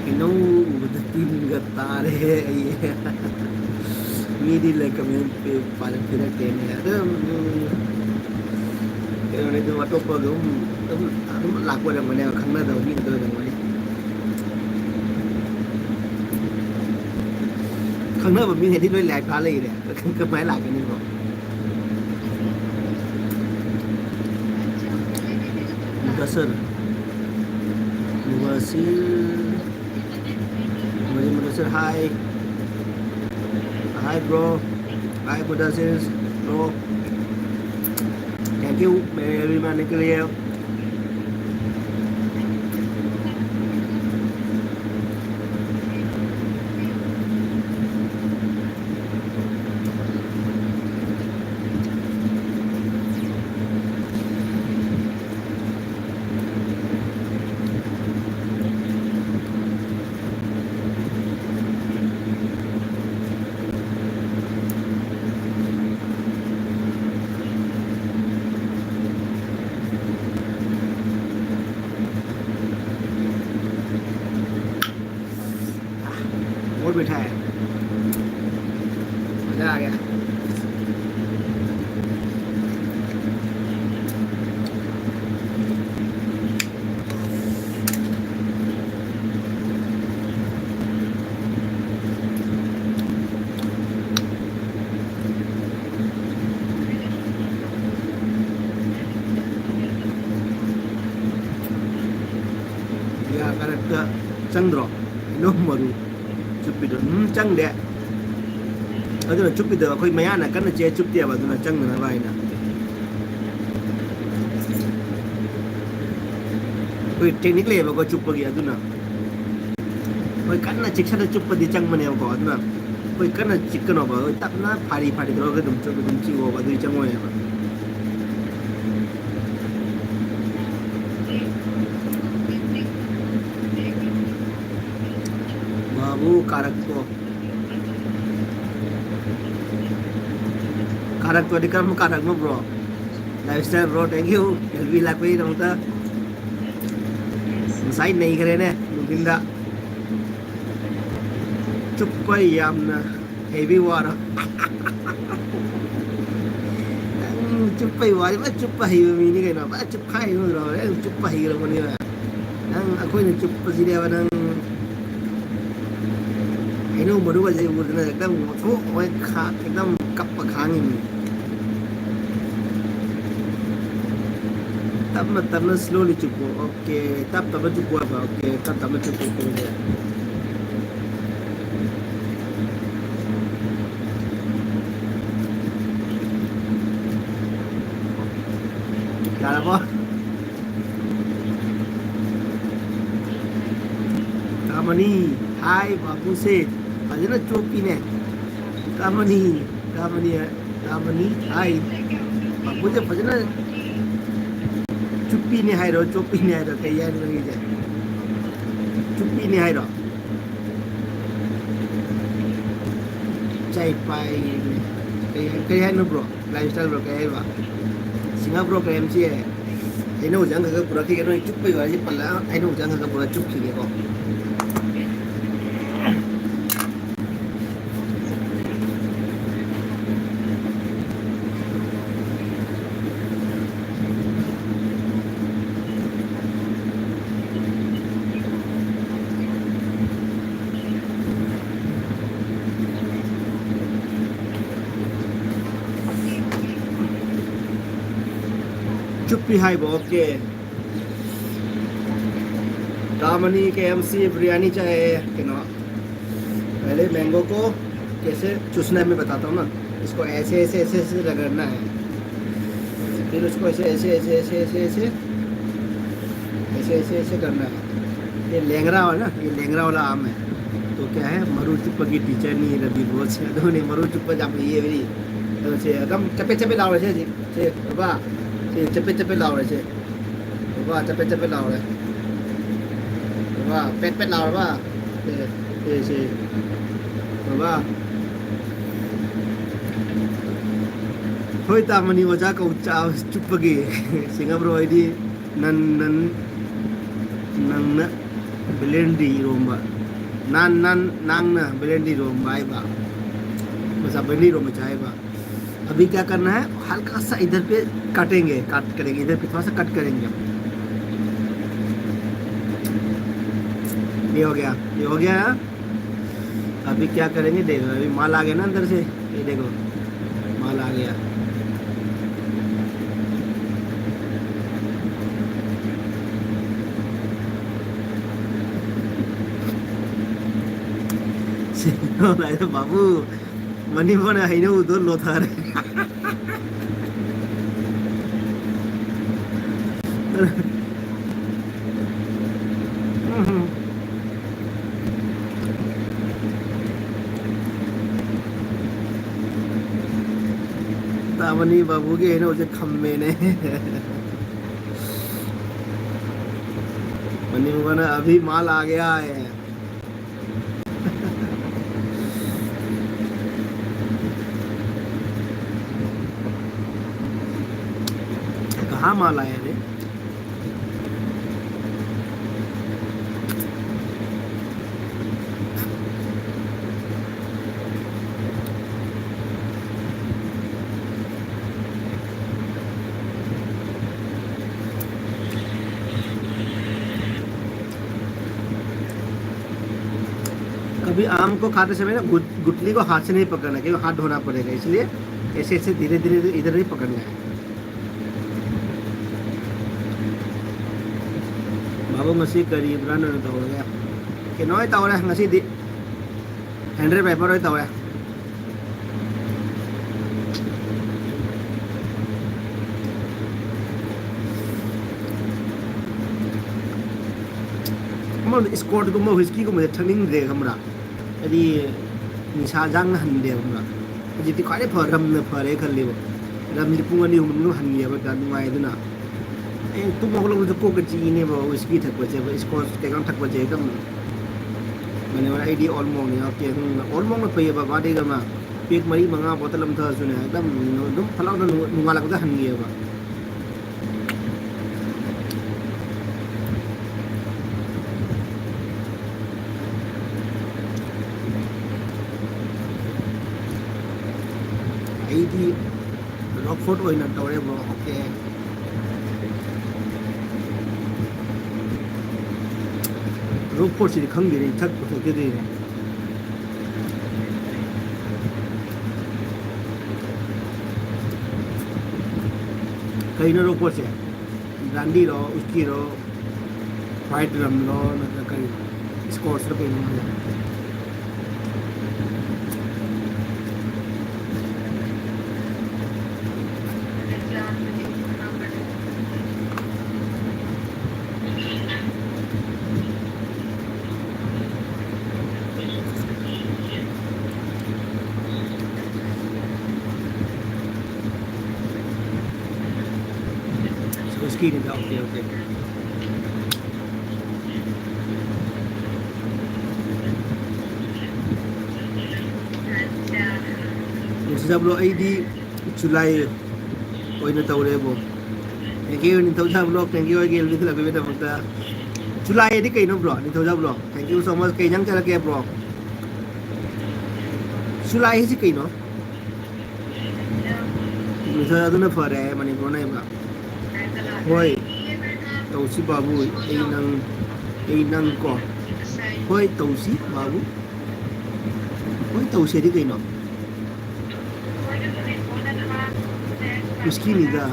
ꯍꯩꯅꯧ ꯎꯕꯗ ꯇꯤꯟꯒ ꯇꯥꯔꯦꯍꯦ ꯑꯩ꯫ ꯃꯤꯗꯤ ꯂꯩ ꯀꯃꯦꯟ ꯄꯥꯏꯔꯛ ꯄꯤꯔꯛꯇꯦꯅꯦ꯫ ꯑꯗꯨꯝ, ꯎꯝ, ꯀꯩꯅꯣꯅꯦ, ꯑꯗꯨꯝ ꯑꯇꯣꯞꯄ ꯑꯗꯨꯝ, ꯑꯗꯨꯝ, ꯑꯗꯨꯝ ꯂꯥꯛꯄ ꯑꯣꯏꯔꯝꯒꯅꯦꯕ, ꯈꯪꯅꯗꯕ ꯃꯤ ꯑꯗꯨ ꯑꯣꯏꯔꯝꯒꯅꯤ꯫ ꯈꯪꯅꯕ ꯃꯤꯅꯗꯤ ꯂꯣꯏ ꯂꯥꯏ ꯐꯥ ꯂꯩꯔꯦ꯫ ꯀꯃꯥꯏꯅ ꯂꯥꯛꯀꯅꯤꯀꯣ? ꯃꯨꯗꯁꯤꯔ꯫ ꯃꯨꯗꯁꯤꯔ꯫ ꯃꯨꯗꯁꯤꯔ, hi. Hi, bro. Hi, Mudasir, bro. Thank you, मेरे अभिमान के लिए। ꯃꯤꯊꯥꯏ꯫ ꯃꯖꯥ ꯑꯥ ꯒꯌꯥ꯫ ꯌꯥ ꯀꯔꯛꯇ ꯆꯪꯗ꯭ꯔꯣ? ꯍꯩꯅꯧ ꯃꯔꯨ ꯆꯨꯞꯄꯤꯗꯣ꯫ ꯎꯝ, ꯆꯪꯗꯦ꯫ ꯑꯗꯨꯅ ꯆꯨꯞꯄꯤꯗꯣ ꯑꯩꯈꯣꯏ ꯃꯌꯥꯅ ꯀꯟꯅ ꯆꯦ ꯆꯨꯞꯇꯦꯕ, ꯑꯗꯨꯅ ꯆꯪꯗꯅꯕ ꯍꯥꯏꯅ꯫ ꯑꯩꯈꯣꯏ ꯇꯦꯛꯅꯤꯛ ꯂꯩꯌꯦꯕꯀꯣ ꯆꯨꯞꯄꯒꯤ, ꯑꯗꯨꯅ ꯑꯩꯈꯣꯏ ꯀꯟꯅ ꯆꯤꯛꯁꯟꯅ ꯆꯨꯞꯄꯗꯤ ꯆꯪꯕꯅꯦꯕꯀꯣ, ꯑꯗꯨꯅ ꯑꯩꯈꯣꯏ ꯀꯟꯅ ꯆꯤꯛꯀꯅꯣꯕ, ꯑꯩꯈꯣꯏ ꯇꯞꯅ ꯐꯥꯔꯤ ꯐꯥꯔꯤ ꯇꯧꯔꯒ ꯑꯗꯨꯝ ꯆꯨꯞ-, ꯑꯗꯨꯝ ꯆꯤꯛꯑꯣꯕ, ꯑꯗꯨꯗꯤ ꯆꯪꯉꯣꯏꯕ꯫ ꯕꯥꯕꯨ ꯀꯥꯔꯛꯇꯣ꯫ ꯀꯥꯔꯛꯇꯣꯗꯤ ꯀꯔꯝꯕ ꯀꯥꯔꯛꯅꯣ, bro? Lifestyle bro, thank you꯫ L B ꯂꯥꯛꯄꯒꯤꯗꯃꯛꯇ꯫ ꯉꯁꯥꯏ ꯅꯩꯈ꯭ꯔꯦꯅꯦ ꯅꯨꯡꯊꯤꯟꯗ꯫ ꯆꯨꯞꯄ ꯌꯥꯝꯅ ꯍꯩꯕꯤ ꯋꯥꯔꯣ? ꯅꯪ ꯆꯨꯞꯄꯩ ꯋꯥꯗꯤ ꯐꯖ ꯆꯨꯞꯄ ꯍꯩꯕ ꯃꯤꯅꯤ ꯀꯩꯅꯣ꯫ ꯐꯖ ꯆꯨꯞꯈꯥꯏ ꯎꯗ꯭ꯔꯣ? ꯅꯪ ꯆꯨꯞꯄ ꯍꯩꯈ꯭ꯔꯕꯅꯦꯕ꯫ ꯅꯪ ꯑꯩꯈꯣꯏꯅ ꯆꯨꯞꯄꯁꯤꯅꯦꯕ ꯅꯪ ꯍꯩꯅꯧ ꯃꯔꯨꯒꯁꯦ ꯎꯗꯅ ꯑꯦꯛꯗꯝ ꯉꯧꯊꯣꯛ ꯉꯧꯊꯣꯛ ꯈꯥ-, ꯑꯦꯛꯗꯝ ꯀꯞꯄ ꯈꯥꯡꯉꯤꯅꯤ꯫ ꯇꯞꯅ ꯇꯞꯅ slowly ꯆꯨꯞꯄꯣ꯫ Okay, ꯇꯞ ꯇꯞꯅ ꯆꯨꯞꯄꯣ ꯍꯥꯏꯕ꯫ Okay, ꯇꯞ ꯇꯞꯅ ꯆꯨꯞꯄꯣ꯫ ꯌꯥꯔꯕꯣ? ꯀꯥꯃꯅꯤ, hi ꯕꯥꯕꯨꯁꯦ꯫ ꯐꯖꯅ ꯆꯣꯞꯄꯤꯅꯦ꯫ ꯀꯥꯃꯅꯤ, ꯀꯥꯃꯅꯤ, ꯀꯥꯃꯅꯤ, hi꯫ ꯕꯥꯕꯨꯁꯦ ꯐꯖꯅ ꯆꯨꯞꯄꯤꯅꯦ ꯍꯥꯏꯔꯣ, ꯆꯣꯞꯄꯤꯅꯦ ꯍꯥꯏꯔꯣ? ꯀꯩ ꯍꯥꯏꯅꯣ ꯅꯪꯒꯤꯁꯦ? ꯆꯨꯞꯄꯤꯅꯦ ꯍꯥꯏꯔꯣ? ꯆꯥꯏꯄꯥꯏ꯫ ꯀꯩ, ꯀꯩ ꯍꯥꯏꯅꯣ bro? Lifestyle bro ꯀꯩ ꯍꯥꯏꯕ? ꯁꯤꯡꯍꯥ bro ꯀꯩ ꯍꯥꯏꯕ ꯁꯤ? ꯍꯩꯅꯧꯁꯦ ꯑꯃꯈꯛ ꯄꯨꯔꯛꯈꯤꯒꯦ꯫ ꯅꯣꯏ ꯆꯨꯞꯄꯩ ꯋꯥꯔꯤꯁꯤ ꯄꯜꯂꯛꯑ ꯍꯩꯅꯧꯁꯦ ꯑꯃꯈꯛ ꯄꯨꯔꯛꯑ ꯆꯨꯞꯈꯤꯒꯦꯀꯣ꯫ ꯄꯤ ꯍꯥꯏꯕ, ꯑꯣꯀꯦ꯫ ꯇꯥꯃꯅꯤ ꯀꯦ ꯑꯦꯝ ꯁꯤ ꯕꯤꯔꯌꯥꯅꯤ ꯆꯥꯏꯌꯦ꯫ ꯀꯩꯅꯣ, पहले मैंगो को कैसे चूसना है मैं बताता हूँ ना। इसको ऐसे, ऐसे, ऐसे, ऐसे रगड़ना है। फिर उसको ऐसे, ऐसे, ऐसे, ऐसे, ऐसे, ऐसे, ऐसे, ऐसे, ऐसे करना है। ये लैंगरा है ना, ये लैंगरा वाला आम है। तो क्या है, मरु चुप्पा की टीचर नहीं रवि बोस, नहीं, मरु चुप्पा जा ये भी नहीं। तो से एकदम चपे चपे लाओ ऐसे जी। ꯁꯦ, ꯕꯕꯥ, ꯁꯦ, ꯆꯄꯦꯠ ꯆꯄꯦꯠ ꯂꯥꯎꯔꯦ ꯁꯦ꯫ ꯕꯕꯥ, ꯆꯄꯦꯠ ꯆꯄꯦꯠ ꯂꯥꯎꯔꯦ꯫ ꯕꯕꯥ, ꯄꯦꯠ ꯄꯦꯠ ꯂꯥꯎꯔꯕ? ꯁꯦ, ꯁꯦ, ꯁꯦ꯫ ꯕꯕꯥ꯫ ꯍꯣꯏ, ꯇꯥꯃꯅꯤ ꯑꯣꯖꯥ ꯀꯧ ꯆꯥ-, ꯆꯨꯞꯄꯒꯤ꯫ ꯁꯤꯡꯉꯝꯔꯣ ꯑꯩꯗꯤ ꯅꯟ-, ꯅꯟ-, ꯅꯪꯅ ꯕꯦꯂꯦꯟꯗ꯭ꯔꯤ ꯏꯔꯣꯝꯕ꯫ ꯅꯥꯟ, ꯅꯥꯟ, ꯅꯪꯅ ꯕꯦꯂꯦꯟꯗ꯭ꯔꯤ ꯏꯔꯣꯝꯕ ꯍꯥꯏꯕ꯫ ꯃꯆꯥ ꯕꯦꯂꯦꯟꯗ꯭ꯔꯤ ꯏꯔꯣꯝꯕ ꯆꯥꯏꯕ꯫ अभी क्या करना है, हल्का सा इधर पे काटेंगे, काट करेंगे, इधर पे थोड़ा सा कट करेंगे। ये हो गया, ये हो गया। अभी क्या करेंगे, देखो, अभी माल आ गया ना अंदर से, ये देखो, माल आ गया। बाबू, ꯃꯅꯤꯄꯨꯔꯅ ꯍꯩꯅꯧꯗꯣ ꯂꯣꯊꯔꯦ꯫ ꯇꯥꯃꯅꯤ ꯕꯥꯕꯨꯒꯤ ꯍꯩꯅꯧꯁꯦ ꯈꯝꯃꯦꯅꯦ꯫ ꯃꯅꯤꯄꯨꯔꯅ अभी माल आ गया है। कहाँ माल आया रे? कभी आम को खाते समय ना गुट-, गुठली को हाथ से नहीं पकड़ना, क्योंकि हाथ धोना पड़ेगा, इसलिए ऐसे ऐसे धीरे धीरे इधर ही पकड़ना है। ꯑꯣ, ꯉꯁꯤ ꯀꯔꯤ brand ꯑꯣꯏꯅ ꯇꯧꯔꯒꯦ? ꯀꯩꯅꯣ ꯑꯣꯏ ꯇꯧꯔꯦ ꯉꯁꯤꯗꯤ, ꯍꯦꯟꯗ꯭ꯔꯦ ꯄꯦꯄꯔ ꯑꯣꯏ ꯇꯧꯔꯦ꯫ ꯑꯃꯔꯣꯝꯗ ꯏꯁꯀꯣꯔꯠꯀꯨꯝꯕ ꯍꯨꯏꯁꯀꯤꯒꯨꯝꯕꯁꯦ ꯊꯛꯅꯤꯡꯗ꯭ꯔꯦ, ꯈꯪꯕ꯭ꯔꯥ? ꯍꯥꯏꯗꯤ ꯅꯤꯁꯥ ꯖꯥꯡꯅ ꯍꯟꯗꯦꯕ, ꯈꯪꯕ꯭ꯔꯥ? ꯍꯧꯖꯤꯛꯇꯤ ꯈ꯭ꯋꯥꯏꯗꯩ ꯐ-, ꯔꯝꯅ ꯐꯔꯦ ꯈꯜꯂꯦꯕ꯫ ꯔꯝꯁꯤꯗꯤ ꯄꯨꯡ ꯑꯅꯤ ꯑꯍꯨꯝ ꯃꯅꯨꯡꯗ ꯍꯟꯈꯤꯑꯕ, ꯀꯌꯥ ꯅꯨꯡꯉꯥꯏꯗꯅ꯫ ꯑꯩ ꯇꯨꯝ ꯍꯧꯒꯠꯂꯛꯄꯗ ꯀꯣꯛꯀ ꯆꯤꯛꯏꯅꯦꯕ, ꯋꯤꯁꯀꯤ ꯊꯛꯄꯁꯦ, ꯏꯁꯀꯣꯠꯁ ꯀꯩꯀꯥ ꯊꯛꯄꯁꯦ ꯑꯗꯨꯝ꯫ ꯃꯅꯦ ꯑꯩꯗꯤ ꯑꯣꯜ ꯃꯣꯡꯅꯦ, ꯑꯣꯜ ꯃꯣꯡꯅ ꯐꯩꯌꯦꯕ, ꯕꯥꯔꯗꯦꯒ ꯑꯃ ꯄꯦꯛ ꯃꯔꯤ ꯃꯉꯥ ꯕꯣꯇꯜ ꯑꯃ ꯊꯛꯑꯁꯨꯅꯦ, ꯑꯗꯨꯝ ꯑꯗꯨꯝ ꯐꯠ ꯂꯥꯎꯅ ꯅꯣꯡꯉꯥꯜꯂꯛꯄꯗ ꯍꯟꯈꯤꯑꯕ꯫ ꯑꯩꯗꯤ ꯔꯣꯛꯐꯣꯔꯠ ꯑꯣꯏꯅ ꯇꯧꯔꯦ, ꯕ꯭ꯔꯣ꯫ ꯑꯣꯀꯦ꯫ ꯔꯣꯛꯐꯣꯔꯠꯁꯤꯗꯤ ꯈꯪꯗꯦꯅꯦ, ꯊꯛ ꯄꯨꯊꯣꯛꯆꯗ꯭ꯔꯤꯅꯦ꯫ ꯀꯩꯅꯣ ꯔꯣꯛꯐꯣꯔꯠꯁꯦ? ꯕ꯭ꯔꯥꯟꯗꯤꯔꯣ, ꯎꯁꯀꯤꯔꯣ, ꯋꯥꯏꯠ ꯔꯝꯂꯣ, ꯅꯠꯇ꯭ꯔꯒ ꯀꯔꯤ? ꯏꯁꯀꯣꯠꯁꯂꯣ ꯀꯩꯅꯣ ꯃꯥꯁꯦ? ꯎꯁꯀꯤꯅꯤꯗ, ꯑꯣꯀꯦ, ꯑꯣꯀꯦ꯫ ꯅꯤꯡꯊꯧꯖꯥ ꯕ꯭ꯔꯣ, ꯑꯩꯗꯤ ꯆꯨꯂꯥꯏ ꯑꯣꯏꯅ ꯇꯧꯔꯦ, ꯕ꯭ꯔꯣ꯫ Thank you, ꯅꯤꯡꯊꯧꯖꯥ ꯕ꯭ꯔꯣ, thank you ꯑꯩꯒꯤ ꯑꯦꯜꯕꯤ ꯊꯤꯜꯂꯛꯄꯒꯤꯗꯃꯛꯇ꯫ ꯆꯨꯂꯥꯏ ꯍꯥꯏꯗꯤ ꯀꯩꯅꯣ, ꯕ꯭ꯔꯣ? ꯅꯤꯡꯊꯧꯖꯥ bro, thank you so much꯫ ꯀꯩ ꯏꯟꯖꯥꯡ ꯆꯥꯔꯛꯀꯦ, ꯕ꯭ꯔꯣ? ꯆꯨꯂꯥꯏ ꯍꯥꯏꯁꯤ ꯀꯩꯅꯣ? ꯅꯤꯡꯊꯧꯖꯥ ꯑꯗꯨꯅ ꯐꯔꯦ ꯍꯥꯏ ꯃꯅꯤꯄꯨꯔꯅ ꯍꯥꯏꯕ꯫ ꯍꯣꯏ, ꯇꯧꯁꯤ ꯕꯥꯕꯨ, ꯑꯩ ꯅꯪ, ꯑꯩ ꯅꯪ ꯀꯣ꯫ ꯍꯣꯏ, ꯇꯧꯁꯤ ꯕꯥꯕꯨ꯫ ꯍꯣꯏ, ꯇꯧꯁꯦꯗꯤ ꯀꯩꯅꯣ? ꯎꯁꯀꯤꯅꯤꯗ꯫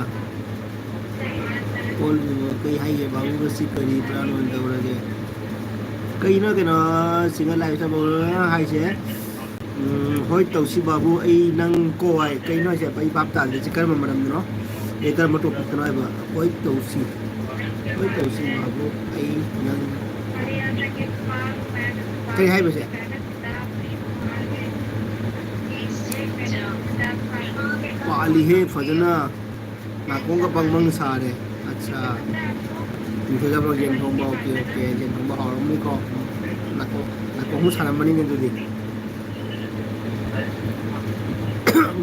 ꯀꯣꯜ ꯀꯩ ꯍꯥꯏꯒꯦ ꯕꯥꯕꯨ, ꯉꯁꯤ ꯀꯔꯤ ꯄ꯭ꯂꯥꯟ ꯑꯣꯏꯅ ꯇꯧꯔꯒꯦ? ꯀꯩꯅꯣ, ꯀꯩꯅꯣ, ꯁꯤꯡꯒꯜ ꯂꯥꯏꯐ ꯇꯧꯕ ꯍꯥꯏꯁꯦ? ꯎꯝ, ꯍꯣꯏ ꯇꯧꯁꯤ ꯕꯥꯕꯨ, ꯑꯩ ꯅꯪ ꯀꯣ ꯍꯥꯏ ꯀꯩꯅꯣ ꯍꯥꯏꯁꯦ? ꯑꯩ ꯚꯥꯞ ꯇꯥꯗꯦ꯫ ꯁꯤ ꯀꯔꯝꯕ ꯃꯔꯝꯗꯅꯣ? ꯑꯦ, ꯀꯔꯝꯕ ꯇꯣꯄꯤꯛꯇꯅꯣ ꯍꯥꯏꯕ? ꯍꯣꯏ ꯇꯧꯁꯤ, ꯍꯣꯏ ꯇꯧꯁꯤ ꯕꯥꯕꯨ, ꯑꯩ ꯅꯪ꯫ ꯀꯩ ꯍꯥꯏꯕꯁꯦ? ꯄꯥꯜꯂꯤꯍꯦ ꯐꯖꯅ꯫ ꯅꯥꯀꯣꯡꯒ ꯕꯪ ꯕꯪ ꯁꯥꯔꯦ꯫ ꯑꯠꯆꯥ꯫ ꯅꯤꯡꯊꯧꯖꯥꯕ ꯌꯦꯟ ꯊꯣꯡꯕ, ꯑꯣꯀꯦ, ꯑꯣꯀꯦ꯫ ꯌꯦꯟ ꯊꯣꯡꯕ ꯍꯥꯎꯔꯝꯅꯤꯀꯣ꯫ ꯅꯥꯀꯣꯡ, ꯅꯥꯀꯣꯡ ꯁꯥꯔꯝꯃꯅꯤꯅꯦ ꯑꯗꯨꯗꯤ꯫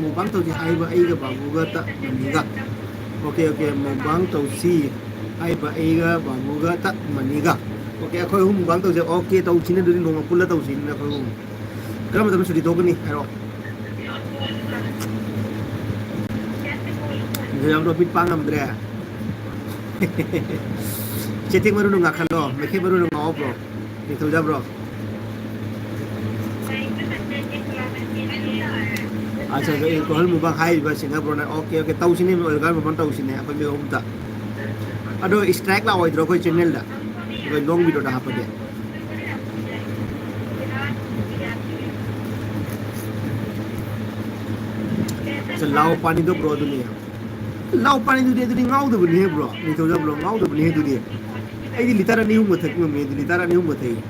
ꯃꯨꯛꯕꯥꯡ ꯇꯧꯁꯤ ꯍꯥꯏꯕ ꯑꯩꯒ ꯕꯥꯕꯨꯒ ꯇ ꯃꯅꯤꯒ꯫ ꯑꯣꯀꯦ, ꯑꯣꯀꯦ, ꯃꯨꯛꯕꯥꯡ ꯇꯧꯁꯤ ꯍꯥꯏꯕ ꯑꯩꯒ ꯕꯥꯕꯨꯒ ꯇ ꯃꯅꯤꯒ꯫ ꯑꯣꯀꯦ, ꯑꯩꯈꯣꯏ ꯑꯍꯨꯝ ꯃꯨꯛꯕꯥꯡ ꯇꯧꯁꯦ꯫ ꯑꯣꯀꯦ, ꯇꯧꯁꯤꯅꯦ ꯑꯗꯨꯗꯤ ꯅꯣꯡꯃ ꯄꯨꯜꯂ ꯇꯧꯁꯤꯅꯦ ꯑꯩꯈꯣꯏ ꯑꯍꯨꯝ꯫ ꯀꯔꯝꯕ ꯃꯇꯝꯗ ꯁꯨꯇꯤ ꯊꯣꯛꯀꯅꯤ ꯍꯥꯏꯔꯣ꯫ ꯅꯤꯡꯊꯧꯖꯥꯕꯗꯣ ꯃꯤꯠ ꯄꯥꯡ ꯉꯝꯗ꯭ꯔꯦ꯫ ꯆꯦꯇꯦꯛ ꯃꯔꯨꯅ ꯉꯥꯈꯠꯂꯣ, ꯃꯩꯈꯦꯠ ꯃꯔꯨꯅ ꯉꯥꯎꯕ꯭ꯔꯣ? ꯅꯤꯡꯊꯧꯖꯥꯕ꯭ꯔꯣ? ꯑꯠꯆꯥ, ꯑꯠꯆꯥ, ꯑꯦꯜꯀꯣꯍꯣꯜ ꯃꯨꯛꯕꯥꯡ ꯍꯥꯏꯔꯤꯕ ꯁꯤꯡꯒꯔ ꯕ꯭ꯔꯣꯅ꯫ ꯑꯣꯀꯦ, ꯑꯣꯀꯦ, ꯇꯧꯁꯤꯅꯦ, ꯑꯦꯜꯀꯣꯍꯣꯜ ꯃꯨꯛꯕꯥꯡ ꯇꯧꯁꯤꯅꯦ ꯑꯩꯈꯣꯏ ꯃꯤ ꯑꯍꯨꯝꯇ꯫ ꯑꯗꯣ ꯏꯁꯇ꯭ꯔꯥꯏꯛ ꯂꯥꯛꯑꯣꯏꯗ꯭ꯔꯣ ꯑꯩꯈꯣꯏ ꯆꯦꯅꯦꯜꯗ? ꯑꯩꯈꯣꯏ ꯂꯣꯡ ꯚꯤꯗꯤꯑꯣꯗ ꯍꯥꯞꯄꯗꯤ꯫ ꯑꯠꯆꯥ, ꯂꯥꯎ ꯄꯥꯅꯤꯗꯣ ꯕ꯭ꯔꯣ ꯑꯗꯨꯅꯤ꯫ ꯂꯥꯎ ꯄꯥꯅꯤꯗꯨꯗꯤ ꯑꯗꯨꯗꯤ ꯉꯥꯎꯗꯕꯅꯤꯍꯦ ꯕ꯭ꯔꯣ, ꯅꯤꯡꯊꯧꯖꯥ ꯕ꯭ꯔꯣ, ꯉꯥꯎꯗꯕꯅꯤꯍꯦ ꯑꯗꯨꯗꯤ꯫ ꯑꯩꯗꯤ ꯂꯤꯇꯔ ꯑꯅꯤ ꯑꯍꯨꯝꯒ ꯊꯛꯄ ꯉꯝꯃꯤ, ꯑꯗꯨ ꯂꯤꯇꯔ ꯑꯅꯤ ꯑꯍꯨꯝꯒ ꯊꯛꯏ꯫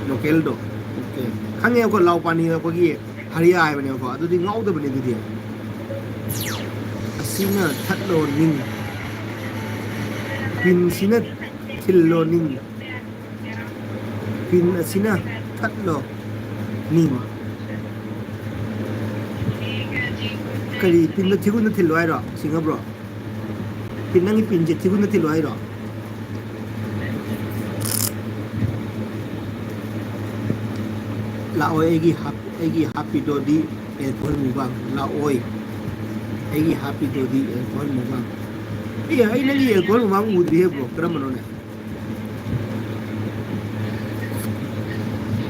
ꯂꯣꯀꯦꯜꯗꯣ꯫ ꯑꯣꯀꯦ꯫ ꯈꯪꯉꯦꯕꯀꯣ, ꯂꯥꯎ ꯄꯥꯅꯤ ꯑꯩꯈꯣꯏꯒꯤ ꯍꯔꯤꯌꯥ ꯍꯥꯏꯕꯅꯦꯕꯀꯣ, ꯑꯗꯨꯗꯤ ꯉꯥꯎꯗꯕꯅꯦ ꯑꯗꯨꯗꯤ꯫ ꯑꯁꯤꯅ ꯊꯠꯂꯣ ꯅꯤꯡ꯫ ꯄꯤꯟꯁꯤꯅ ꯊꯤꯜꯂꯣ ꯅꯤꯡ꯫ ꯄꯤꯟ ꯑꯁꯤꯅ ꯊꯠꯂꯣ ꯅꯤꯡ꯫ ꯀꯔꯤ ꯄꯤꯟꯗꯣ ꯊꯤꯒꯨꯟꯗ ꯊꯤꯜꯂꯣ ꯍꯥꯏꯔꯣ, ꯁꯤꯡꯉꯕ꯭ꯔꯣ? ꯄꯤꯟ, ꯅꯪꯒꯤ ꯄꯤꯟꯁꯦ ꯊꯤꯒꯨꯟꯗ ꯊꯤꯜꯂꯣ ꯍꯥꯏꯔꯣ? ꯂꯥꯛꯑꯣꯏ ꯑꯩꯒꯤ ꯍꯥꯞ-, ꯑꯩꯒꯤ ꯍꯥꯞꯄꯤꯗꯣꯗꯤ ꯑꯦꯜꯀꯣꯍꯣꯜ ꯃꯨꯛꯕꯥꯡ꯫ ꯂꯥꯛꯑꯣꯏ ꯑꯩꯒꯤ ꯍꯥꯞꯄꯤꯗꯣꯗꯤ ꯑꯦꯜꯀꯣꯍꯣꯜ ꯃꯨꯛꯕꯥꯡ꯫ ꯑꯦ, ꯑꯩ ꯅꯪꯒꯤ ꯑꯦꯜꯀꯣꯍꯣꯜ ꯃꯨꯛꯕꯥꯡ ꯎꯗ꯭ꯔꯤꯍꯦ ꯕ꯭ꯔꯣ, ꯀꯔꯝꯕꯅꯣꯅꯦ?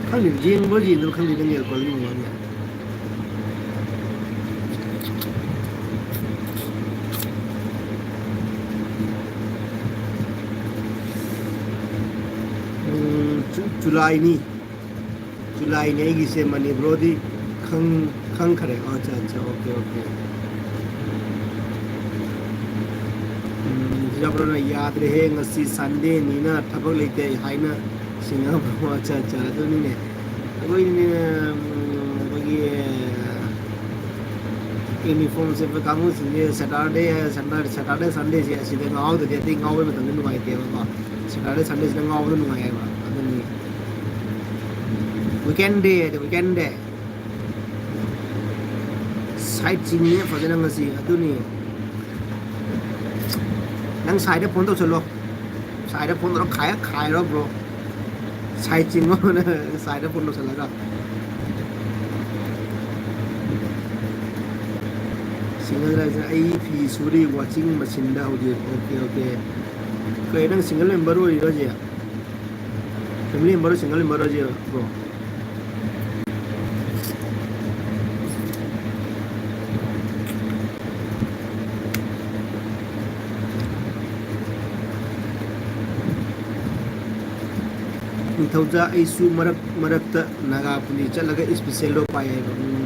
ꯈꯪꯗꯦ, ꯌꯦꯡꯕ꯭ꯔꯥ ꯌꯦꯡꯗꯕ꯭ꯔꯥ ꯈꯪꯗꯦ ꯅꯪꯒꯤ ꯑꯦꯜꯀꯣꯍꯣꯜꯒꯤ ꯃꯨꯛꯕꯥꯡꯁꯦ꯫ ꯖꯨꯂꯥꯏꯅꯤ꯫ ꯖꯨꯂꯥꯏꯅꯤ ꯑꯩꯒꯤꯁꯦ꯫ ꯃꯅꯤ ꯕ꯭ꯔꯣꯗꯤ ꯈꯪ-, ꯈꯪꯈ꯭ꯔꯦ꯫ ꯑꯣ, ꯑꯠꯆꯥ, ꯑꯠꯆꯥ, ꯑꯣꯀꯦ, ꯑꯣꯀꯦ꯫ ꯎꯝ, ꯖꯕ꯭ꯔꯣꯅ ꯌꯥꯗ꯭ꯔꯦꯍꯦ, ꯉꯁꯤ ꯁꯟꯗꯦꯅꯤꯅ ꯊꯕꯛ ꯂꯩꯇꯦ ꯍꯥꯏꯅ ꯁꯤꯡꯅꯕ꯭ꯔꯣ? ꯑꯠꯆꯥ, ꯑꯠꯆꯥ, ꯑꯗꯨꯅꯤꯅꯦ꯫ ꯑꯩꯈꯣꯏꯅꯦ, ꯎꯝ, ꯑꯩꯈꯣꯏꯒꯤ ꯌꯨꯅꯤꯐꯣꯔꯝ ꯁꯦꯠꯄ ꯀꯥꯡꯕꯨꯁꯤꯡꯁꯦ ꯁꯦꯇꯔꯗꯦ, ꯁꯦꯇꯔꯗꯦ, ꯁꯟꯗꯦꯁꯦ ꯑꯁꯤꯗ ꯉꯥꯎꯗ꯭ꯔꯗꯤ ꯑꯇꯩ ꯉꯥꯎꯕ ꯃꯇꯝꯗ ꯅꯨꯡꯉꯥꯏꯇꯦꯕꯀꯣ꯫ ꯁꯦꯇꯔꯗꯦ, ꯁꯟꯗꯦꯁꯤꯗ ꯉꯥꯎꯕꯗ ꯅꯨꯡꯉꯥꯏꯌꯦꯕ꯫ ꯑꯗꯨꯅꯤ꯫ Weekend day, the weekend day꯫ ꯁꯥꯏꯠ ꯆꯤꯡꯉꯦ ꯐꯖꯅ ꯉꯁꯤ꯫ ꯑꯗꯨꯅꯤ꯫ ꯅꯪ ꯁꯥꯏꯗ ꯐꯣꯟ ꯇꯧꯁꯜꯂꯣ꯫ ꯁꯥꯏꯗ ꯐꯣꯟ ꯇꯧꯔ ꯈꯥꯏ-, ꯈꯥꯏꯔꯣ, ꯕ꯭ꯔꯣ꯫ ꯁꯥꯏ ꯆꯤꯡꯉꯣ ꯅꯪ ꯁꯥꯏꯗ ꯐꯣꯟ ꯇꯧꯁꯜꯂꯒ꯫ ꯁꯤꯡꯒꯜ ꯍꯥꯏꯁꯦ ꯑꯩ ꯐꯤ ꯁꯨꯔꯤ ꯋꯥꯆꯤꯡ ꯃꯦꯆꯤꯟꯗ ꯍꯧꯖꯤꯛ꯫ Okay, okay. ꯀꯩ ꯅꯪ ꯁꯤꯡꯒꯜ ꯃꯦꯝꯕꯔ ꯑꯣꯏꯔꯤꯔꯣ ꯍꯧꯖꯤꯛ? ꯐꯦꯃꯤꯂꯤ ꯃꯦꯝꯕꯔ, ꯁꯤꯡꯒꯜ ꯃꯦꯝꯕꯔ ꯍꯥꯏꯁꯦ, ꯕ꯭ꯔꯣ? ꯅꯤꯡꯊꯧꯖꯥ, ꯑꯩꯁꯨ ꯃꯔꯛ ꯃꯔꯛꯇ ꯅꯥꯒꯥ ꯄꯨꯂꯤ ꯆꯠꯂꯒ ꯏꯁꯄꯤꯁꯦꯜꯗꯣ ꯄꯥꯏ ꯍꯥꯏꯕ꯫ ꯎꯝ꯫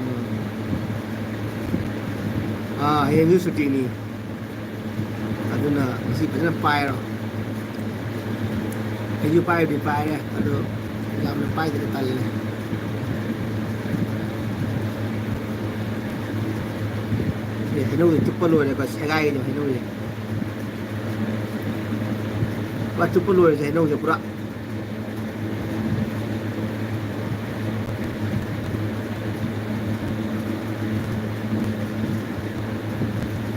ꯑꯥ, ꯍꯌꯦꯡꯁꯨ ꯁꯨꯇꯤꯅꯤ꯫ ꯑꯗꯨꯅ ꯉꯁꯤ ꯐꯖꯅ ꯄꯥꯏꯔꯣ꯫ ꯑꯩꯁꯨ ꯄꯥꯏꯕꯗꯤ ꯄꯥꯏꯔꯦ, ꯑꯗꯣ ꯌꯥꯝꯅ ꯄꯥꯏꯗ꯭ꯔꯦ, ꯇꯜꯂꯦ꯫ ꯑꯦ, ꯍꯩꯅꯧꯁꯦ ꯆꯨꯞꯄ ꯂꯣꯏꯔꯦꯀꯣ, ꯁꯦꯒꯥꯏꯒꯗꯧ ꯍꯩꯅꯧꯁꯦ꯫ ꯄꯨꯔꯥ ꯆꯨꯞꯄ ꯂꯣꯏꯔꯦ ꯍꯩꯅꯧꯁꯦ ꯄꯨꯔꯥ꯫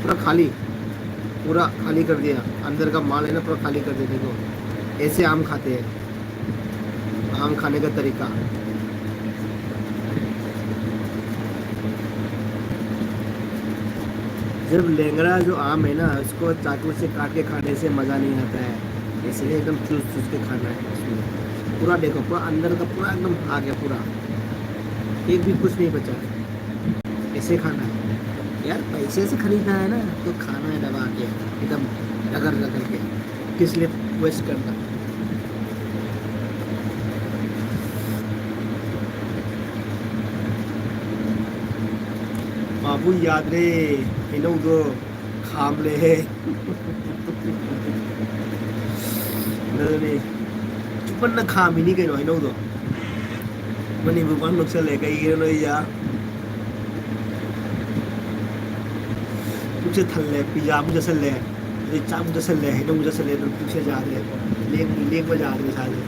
पूरा खाली, पूरा खाली कर दिया। अंदर का माल है ना, पूरा खाली कर दिया। देखो, ऐसे आम खाते हैं, आम खाने का तरीका। जब लेंगड़ा जो आम है ना, उसको चाकू से काट के खाने से मज़ा नहीं आता है, इसलिए एकदम चूस चूस के खाना है उसमें। पूरा देखो, पूरा अंदर का पूरा एकदम आ गया पूरा, एक भी कुछ नहीं बचा। ऐसे खाना है यार, पैसे से खरीदना है ना, तो खाना है दबा के, एकदम रगड़ रगड़ के। किस लिए वेस्ट करना? ꯕꯥꯕꯨ ꯌꯥꯗ꯭ꯔꯦ, ꯍꯩꯅꯧꯗꯣ ꯈꯥꯝꯂꯦꯍꯦ꯫ ꯑꯗꯨꯅꯦ, ꯆꯨꯞꯃꯟꯅ ꯈꯥꯝꯃꯤꯅꯤ ꯀꯩꯅꯣ ꯍꯩꯅꯧꯗꯣ꯫ ꯃꯅꯤꯄꯨꯔ ꯄꯨꯝꯕ ꯅꯣꯛꯁꯜꯂꯦ, ꯀꯩꯒꯤꯅꯣ ꯅꯣꯏ ꯌꯥ? ꯄꯨꯛꯁꯦ ꯊꯜꯂꯦ, ꯄꯤꯖꯥ ꯑꯃꯨꯛ ꯆꯥꯁꯜꯂꯦ, ꯑꯗꯩ ꯆꯥꯛ ꯑꯃꯨꯛ ꯆꯥꯁꯜꯂꯦ, ꯍꯩꯅꯧ ꯑꯃꯨꯛ ꯆꯥꯁꯜꯂꯦ, ꯑꯗꯨꯝ ꯄꯨꯛꯁꯦ ꯌꯥꯗ꯭ꯔꯦ꯫ ꯂꯦꯡ-, ꯂꯦꯡꯕ ꯌꯥꯗ꯭ꯔꯦ ꯏꯁꯥꯁꯦ꯫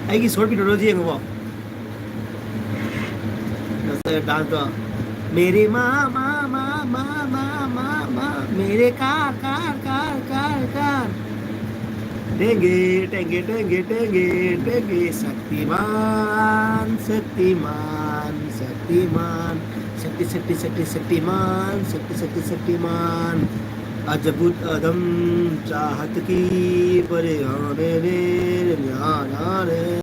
ꯑꯩꯒꯤ short videoꯗꯣ ꯌꯦꯡꯉꯕꯣ? Dance ꯇꯣ꯫ मेरे माँ, माँ, माँ, मेरे car, car, car, car, car। टेंगे, टेंगे, टेंगे, टेंगे, टेंगे, शक्तिमान, शक्तिमान, शक्तिमान, शक्ति, शक्ति, शक्ति, शक्तिमान, शक्ति, शक्ति, शक्तिमान। अद्भुत अदम चाहत की बड़े आने रे, जाना रे,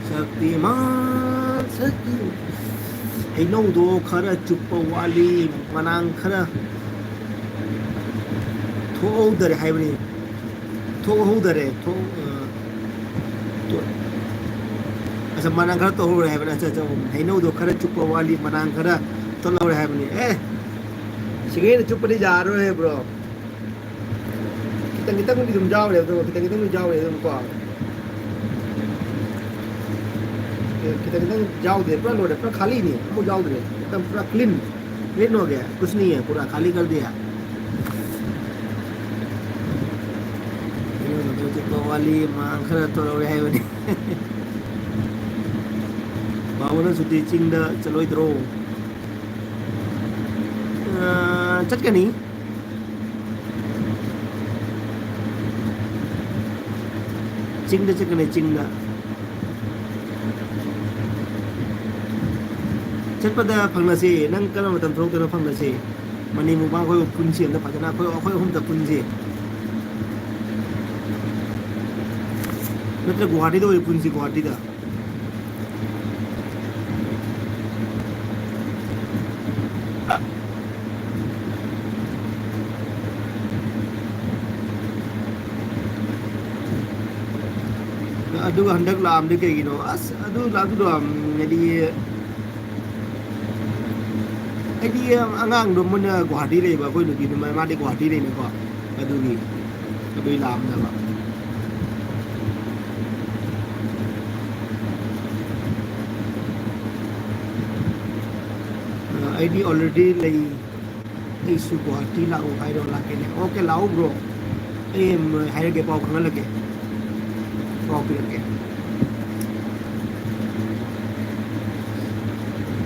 शक्तिमान, शक्ति। ꯍꯩꯅꯧꯗꯣ ꯈꯔ ꯆꯨꯞꯄ ꯋꯥꯠꯂꯤ, ꯃꯅꯥꯡ ꯈꯔ ꯊꯣꯛꯍꯧꯗꯔꯦ ꯍꯥꯏꯕꯅꯤ꯫ ꯊꯣꯛꯍꯧꯗꯔꯦ꯫ ꯊꯣꯛ-, ꯑ, ꯊꯣꯛ-, ꯑꯁ, ꯃꯅꯥꯡ ꯈꯔ ꯇꯧꯍꯧꯔꯦ ꯍꯥꯏꯕꯅꯤ꯫ ꯑꯁ, ꯑꯁ, ꯍꯩꯅꯧꯗꯣ ꯈꯔ ꯆꯨꯞꯄ ꯋꯥꯠꯂꯤ, ꯃꯅꯥꯡ ꯈꯔ ꯇꯧꯍꯧꯔꯦ ꯍꯥꯏꯕꯅꯤ꯫ ꯑꯦ, ꯁꯤꯒ ꯍꯦꯟꯅ ꯆꯨꯞꯄꯗꯤ ꯌꯥꯔꯔꯣꯏ, bro꯫ ꯈꯤꯇꯪ ꯈꯤꯇꯪꯗꯤ ꯑꯗꯨꯝ ꯌꯥꯎꯔꯦ, ꯑꯗꯣ ꯈꯤꯇꯪ ꯈꯤꯇꯪꯗꯤ ꯌꯥꯎꯔꯦ ꯑꯗꯨꯝ ꯀꯣ꯫ ꯑꯦ, ꯈꯤꯇꯪ ꯈꯤꯇꯪ ꯌꯥꯎꯗꯦ, ꯄꯨꯔꯥ ꯂꯣꯏꯔꯦ, ꯄꯨꯔꯥ ꯈꯥꯂꯤꯅꯤ, ꯑꯃꯨꯛ ꯌꯥꯎꯗ꯭ꯔꯦ, ꯑꯦꯛꯗꯝ ꯄꯨꯔꯥ clean, clean ꯍꯣ ꯒꯌꯥ, ꯀꯨꯁ ꯅꯍꯤ ꯍꯦ, ꯄꯨꯔꯥ ꯈꯥꯂꯤ ꯀꯔ ꯗꯤꯌꯥ꯫ ꯋꯥꯂꯤ ꯃꯥꯡ ꯈꯔ ꯇꯧꯔꯧꯔꯦ ꯍꯥꯏꯕꯅꯤ꯫ ꯕꯥꯕꯨꯅ ꯁꯨꯇꯤ ꯆꯤꯡꯗ ꯆꯠꯂꯣꯏꯗ꯭ꯔꯣ? ꯑ, ꯆꯠꯀꯅꯤ꯫ ꯆꯤꯡꯗ ꯆꯠꯀꯅꯤ, ꯆꯤꯡꯗ꯫ ꯆꯠꯄꯗ ꯐꯪꯅꯁꯤ, ꯅꯪ ꯀꯔꯝꯕ ꯃꯇꯝ ꯊꯣꯛꯂꯛꯇꯣꯏꯅꯣ ꯐꯪꯅꯁꯤ꯫ ꯃꯅꯤ ꯃꯨꯛꯕꯥꯡ ꯑꯩꯈꯣꯏ ꯄꯨꯟꯁꯤ ꯑꯝꯇ ꯐꯖꯅ, ꯑꯩꯈꯣꯏ, ꯑꯩꯈꯣꯏ ꯑꯍꯨꯝꯇ ꯄꯨꯟꯁꯤ꯫ ꯅꯠꯇ꯭ꯔ ꯒꯨꯍꯥꯇꯤꯗ ꯑꯣꯏꯅ ꯄꯨꯟꯁꯤ, ꯒꯨꯍꯥꯇꯤꯗ꯫ ꯑꯗꯨꯒ ꯍꯟꯗꯛ ꯂꯥꯛꯑꯝꯗꯤ ꯀꯩꯒꯤꯅꯣ? ꯑꯁ, ꯑꯗꯨ ꯂꯥꯛꯄꯗꯣ, ꯎꯝ, ꯍꯥꯏꯗꯤ, ꯑꯩꯗꯤ ꯑꯉꯥꯡꯗꯣ ꯃꯣꯏꯅ ꯒꯨꯍꯥꯇꯤ ꯂꯩꯕ, ꯑꯩꯈꯣꯏ ꯅꯨꯄꯤꯗꯨ ꯃꯥꯗꯤ ꯒꯨꯍꯥꯇꯤ ꯂꯩꯅꯀꯣ, ꯑꯗꯨꯒꯤ, ꯑꯗꯨꯒꯤ ꯂꯥꯛꯑꯝꯗꯕ꯫ ꯑ, ꯑꯩꯗꯤ already ꯂꯩ꯫ ꯑꯩꯁꯨ ꯒꯨꯍꯥꯇꯤ ꯂꯥꯛꯎ ꯍꯥꯏꯔꯣ? ꯂꯥꯛꯀꯦꯅꯦ꯫ Okay, ꯂꯥꯛꯎ bro꯫ ꯑꯩ ꯍꯥꯏꯔꯛꯀꯦ, ꯄꯥꯎ ꯈꯪꯍꯜꯂꯛꯀꯦ꯫ ꯄꯥꯎ ꯄꯤꯔꯛꯀꯦ꯫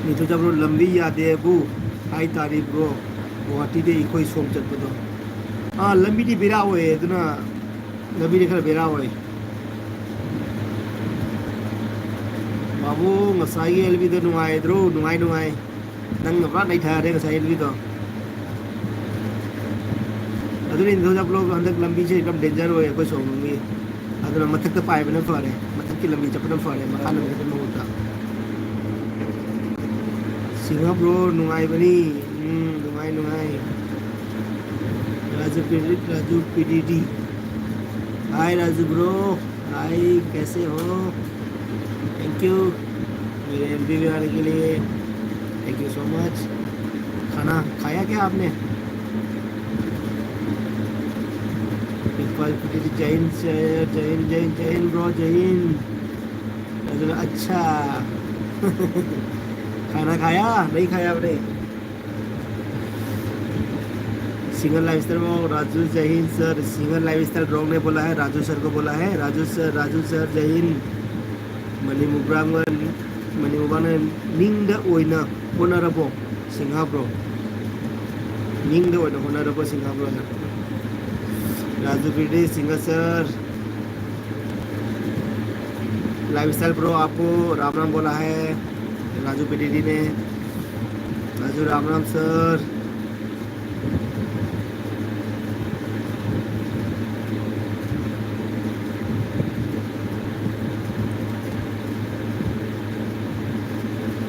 ꯅꯤꯡꯊꯧꯖꯥ bro, ꯂꯝꯕꯤ ꯌꯥꯗꯦꯕꯨ ꯍꯥꯏ ꯇꯥꯔꯤ bro꯫ ꯒꯨꯍꯥꯇꯤꯗꯒꯤ ꯑꯩꯈꯣꯏ ꯁꯣꯝ ꯆꯠꯄꯗꯣ꯫ ꯑꯥ, ꯂꯝꯕꯤꯗꯤ ꯕꯦꯔꯥ ꯑꯣꯏꯌꯦ, ꯑꯗꯨꯅ ꯂꯝꯕꯤꯗꯤ ꯈꯔ ꯕꯦꯔꯥ ꯑꯣꯏ꯫ ꯕꯥꯕꯨ, ꯉꯁꯥꯏꯒꯤ ꯑꯦꯜꯕꯤꯗꯣ ꯅꯨꯡꯉꯥꯏꯗ꯭ꯔꯣ? ꯅꯨꯡꯉꯥꯏ, ꯅꯨꯡꯉꯥꯏ꯫ ꯅꯪꯅ ꯄꯨꯔꯥ ꯅꯩꯊꯔꯦ ꯉꯁꯥꯏ ꯑꯦꯜꯕꯤꯗꯣ꯫ ꯑꯗꯨꯅꯤ ꯅꯤꯡꯊꯧꯖꯥ ꯕ꯭ꯂꯣꯛ ꯍꯟꯗꯛ ꯂꯝꯕꯤꯁꯦ ꯌꯥꯝ danger ꯑꯣꯏ ꯑꯩꯈꯣꯏ ꯁꯣꯝꯒꯤ꯫ ꯑꯗꯨꯅ ꯃꯊꯛꯇ ꯄꯥꯏꯕꯅ ꯐꯔꯦ, ꯃꯊꯛꯀꯤ ꯂꯝꯕꯤ ꯆꯠꯄꯅ ꯐꯔꯦ, ꯃꯈꯥ ꯂꯝꯕꯤ ꯆꯠꯄꯩ ꯃꯍꯨꯠꯇ꯫ ꯁꯤꯡꯍ bro, ꯅꯨꯡꯉꯥꯏꯕꯅꯤ꯫ ꯎꯝ, ꯅꯨꯡꯉꯥꯏ, ꯅꯨꯡꯉꯥꯏ꯫ Raju PD, Raju PDD. Hi Raju bro, hi, कैसे हो? Thank you मेरे एमपी आने के लिए। Thank you so much। खाना खाया क्या आपने? इकबाल पीडीडी, जय हिंद सर, जय हिंद, जय हिंद, जय हिंद bro, जय हिंद। राजू, अच्छा। खाना खाया? नहीं खाया आपने? सिंगर लाइफस्टाइल में राजू जय Hind sir, singer lifestyle wrong ने बोला है, राजू सर को बोला है। राजू सर, राजू सर जय हिंद। ꯃꯅꯤꯄꯨꯔ ꯃꯅꯤꯄꯨꯔꯅ ꯅꯤꯡꯗ ꯑꯣꯏꯅ ꯍꯣꯠꯅꯔꯕꯣ ꯁꯤꯡꯍꯥ bro? ꯅꯤꯡꯗ ꯑꯣꯏꯅ ꯍꯣꯠꯅꯔꯕꯣ ꯁꯤꯡꯍꯥ bro? Raju PDD singer sir. Lifestyle bro आपको राम राम बोला है राजू पीडीडी ने। राजू राम राम सर।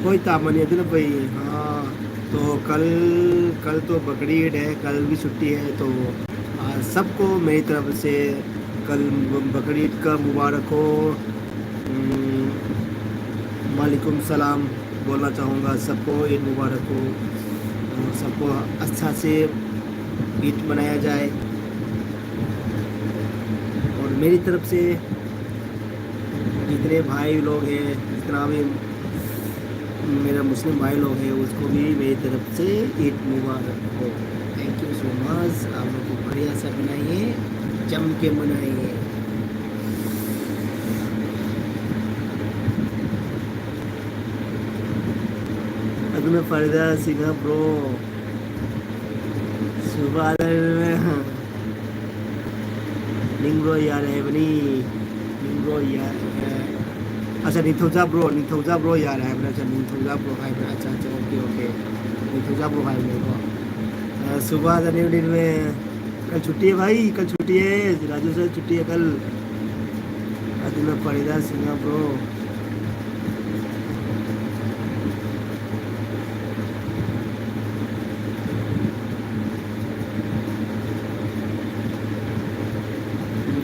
ꯍꯣꯏ ꯇꯥꯃꯅꯤ, ꯑꯗꯨꯅ ꯐꯩ꯫ हाँ, तो कल, कल तो बकरीद है, कल भी छुट्टी है, तो आ, सबको मेरी तरफ से कल बकरीद का मुबारक हो। हम्म, वालेकुम सलाम बोलना चाहूँगा सबको, ईद मुबारक हो। अ, सबको अच्छा से ईद मनाया जाए। और मेरी तरफ से जितने भाई लोग हैं, जितना भी मेरा मुस्लिम भाई लोग हैं, उसको भी मेरी तरफ से ईद मुबारक हो। Thank you so much। आप लोग को बढ़िया सा बनाइए, जम के मनाइए। अदुना फरीदा सिंह bro, सुबह में ꯅꯤꯡꯕ꯭ꯔꯣ ꯌꯥꯔꯦ ꯍꯥꯏꯕꯅꯤ꯫ ꯅꯤꯡꯕ꯭ꯔꯣ ꯌꯥꯔꯦ꯫ ꯑꯠꯆꯥ, ꯅꯤꯡꯊꯧꯖꯥ bro, ꯅꯤꯡꯊꯧꯖꯥ bro ꯌꯥꯔꯦ ꯍꯥꯏꯕ꯭ꯔꯥ? ꯑꯠꯆꯥ, ꯅꯤꯡꯊꯧꯖꯥ bro ꯍꯥꯏꯕ꯭ꯔꯥ? ꯑꯠꯆꯥ, ꯑꯠꯆꯥ, OK, OK꯫ ꯅꯤꯡꯊꯧꯖꯥ bro ꯍꯥꯏꯕꯅꯦꯀꯣ꯫ ꯑ, सुबह जाने वाली में कल छुट्टी है भाई, कल छुट्टी है। राजू सर छुट्टी है कल। अदुना फरीदा सिंह bro।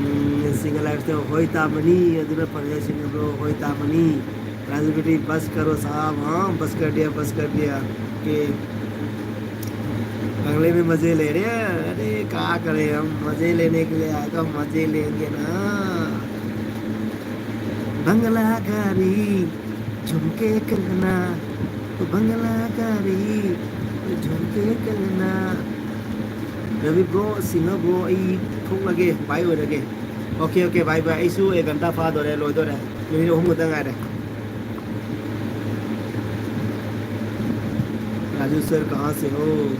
ꯎꯝ, ꯁꯤꯡꯒꯜ ꯂꯥꯏꯐꯇ ꯍꯣꯏ ꯇꯥꯕꯅꯤ, ꯑꯗꯨꯅ ꯐꯔꯦ ꯁꯤꯡꯒꯜ bro, ꯍꯣꯏ ꯇꯥꯕꯅꯤ꯫ राजू बेटी, बस करो साहब, हाँ, बस कर दिया, बस कर दिया। कि बंगले में मजे ले रहे हैं। अरे, क्या करें हम, मजे लेने के लिए आए तो हम मजे लेंगे ना। बंगला गाड़ी, झुमके कंगना, बंगला गाड़ी, झुमके कंगना꯫ रवि bro, सिंह bro, ꯑꯩ ꯊꯣꯛꯂꯒꯦ, bye ꯑꯣꯏꯔꯒꯦ꯫ OK, OK, bye bye꯫ ꯑꯩꯁꯨ एक घंटा ꯐꯥꯗꯣꯔꯦ, ꯂꯣꯏꯗꯣꯔꯦ꯫ ꯃꯤꯅꯤꯠ ꯑꯍꯨꯝ ꯈꯛꯇ ꯉꯥꯏꯔꯦ꯫ राजू सर कहाँ से हो?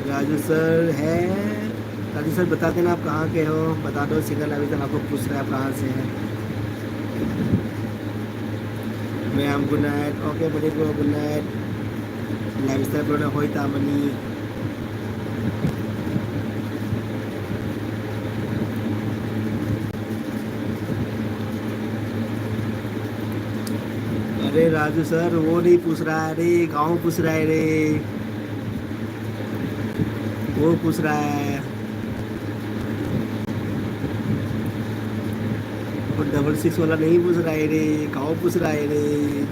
राजू सर है, राजू सर बता देना आप कहाँ के हो, बता दो। सिंगल अभी तक आपको पूछ रहा है आप कहाँ से हैं। मैं हम गुड नाइट। OK, बड़े bro, good night. Life style bro ने होई तामनी। अरे राजू सर, वो नहीं पूछ रहा है रे, गाँव पूछ रहा है रे, वो पूछ रहा है। डबल सिक्स वाला नहीं पूछ रहा है रे, कहाँ पूछ रहा है रे?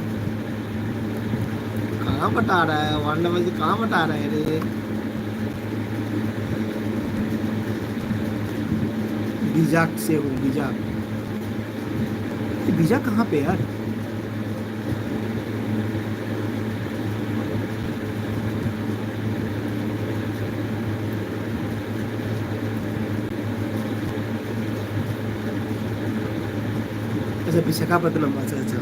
कहाँ बता रहा है वन डबल सिक्स, कहाँ बता रहा है रे? बीजाक से हूँ, बीजाक। ये बीजाक कहाँ पे यार? अच्छा, विशाखापट्टनम, अच्छा, अच्छा।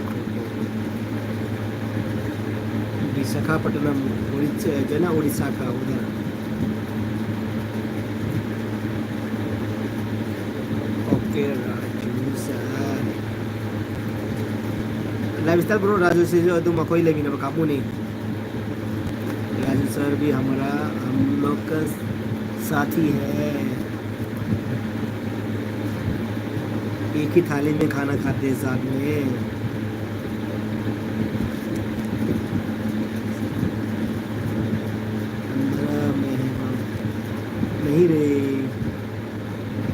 विशाखापट्टनम, उड़ीसा, जो है ना, उड़ीसा का उधर। OK, Raju sir. Lifestyle bro, Raju से जो तुम कोई लेवी ना काबू नहीं। राजू सर भी हमारा, हम लोग का साथी है। एक ही थाली में खाना खाते हैं साथ में। आंध्रा में है, नहीं रे,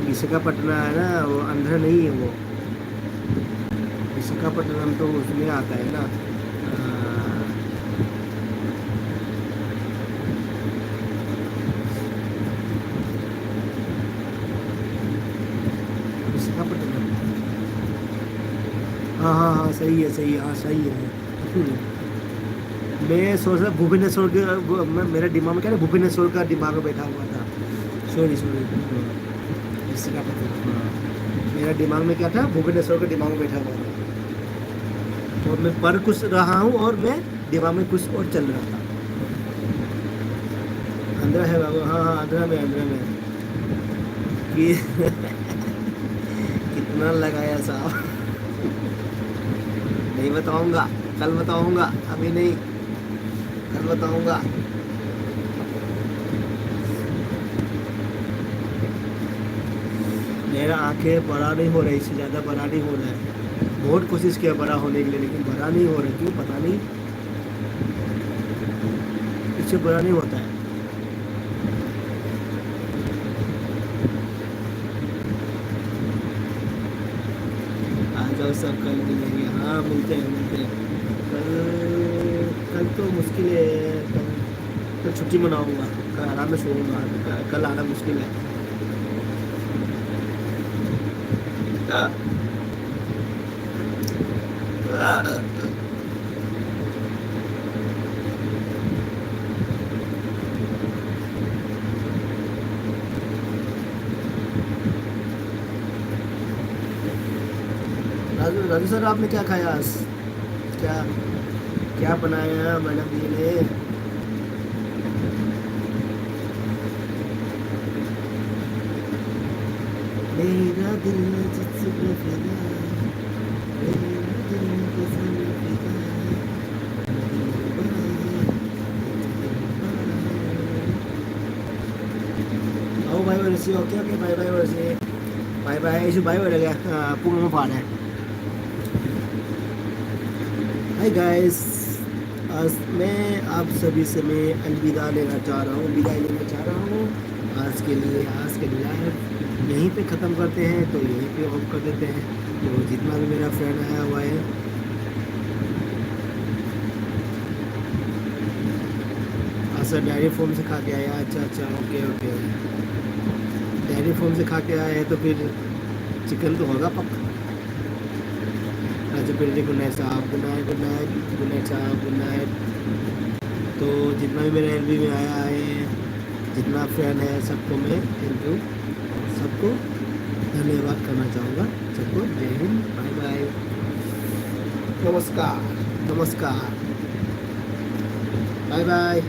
विशाखापट्टनम है ना, वो आंध्रा नहीं है वो। विशाखापट्टनम तो उसमें आता है ना। हाँ। विशाखापट्टनम। हाँ, हाँ, हाँ, सही है, सही है, हाँ, सही है। हम्म। मैं सोच रहा भुवनेश्वर के, वो, मैं, मेरा दिमाग में क्या ना, भुवनेश्वर का दिमाग में बैठा हुआ था। Sorry, sorry. विशाखापट्टनम, हाँ। मेरा दिमाग में क्या था, भुवनेश्वर का दिमाग में बैठा हुआ था। और मैं पढ़ कुछ रहा हूँ और मैं दिमाग में कुछ और चल रहा था। आंध्रा है बाबू, हाँ, हाँ, आंध्रा में, आंध्रा में। कि कितना लगाया साहब? नहीं बताऊंगा, कल बताऊंगा, अभी नहीं, कल बताऊंगा। मेरा आंखें बड़ा नहीं हो रहा है, इससे ज़्यादा बड़ा नहीं हो रहा है। बहुत कोशिश किया बड़ा होने के लिए, लेकिन बड़ा नहीं हो रहा है, क्यों पता नहीं। इससे बड़ा नहीं होता है। सर, कल मिलेंगे। हाँ, मिलते हैं, मिलते हैं। कल, कल तो मुश्किल है। कल, कल छुट्टी मनाऊंगा। कल आराम से सोऊंगा। कल आना मुश्किल है। राजू, राजू सर, आपने क्या खाया आज? क्या, क्या बनाया मैडम जी ने? मेरा दिल जिस पे फिदा है, मेरा दिल कसम फिदा है, दिल है। ꯑꯧ, ꯚꯥꯏ ꯑꯣꯏꯔꯁꯤ꯫ ꯑꯣꯀꯦ, ꯑꯣꯀꯦ, ꯚꯥꯏ, ꯚꯥꯏ ꯑꯣꯏꯔꯁꯤ꯫ ꯚꯥꯏ, ꯚꯥꯏ, ꯑꯩꯁꯨ ꯚꯥꯏ ꯑꯣꯏꯔꯒꯦ꯫ ꯑ, ꯄꯨꯡ ꯑꯃ ꯐꯥꯔꯦ꯫ Hi guys, आज मैं आप सभी से मैं अलविदा लेना चाह रहा हूँ, विदाई लेना चाह रहा हूँ। आज के लिए, आज के लाइव यहीं पे ख़त्म करते हैं, तो यहीं पे ऑफ कर देते हैं। तो जितना भी मेरा फ्रेंड आया हुआ है, अच्छा, डेयरी फार्म से खा के आया। अच्छा, अच्छा, ओके, ओके। डेयरी फार्म से खा के आया है तो फिर चिकन तो होगा पक्का। अच्छा, फिर गुड नाइट साहब, good night, good night, good night साहब, गुड नाइट। तो जितना भी मेरे एलबी में आया है, जितना फ्रेंड है, सबको मैं थैंक यू, सबको धन्यवाद करना चाहूँगा। सबको जय हिंद, बाय बाय, नमस्कार, नमस्कार, बाय बाय।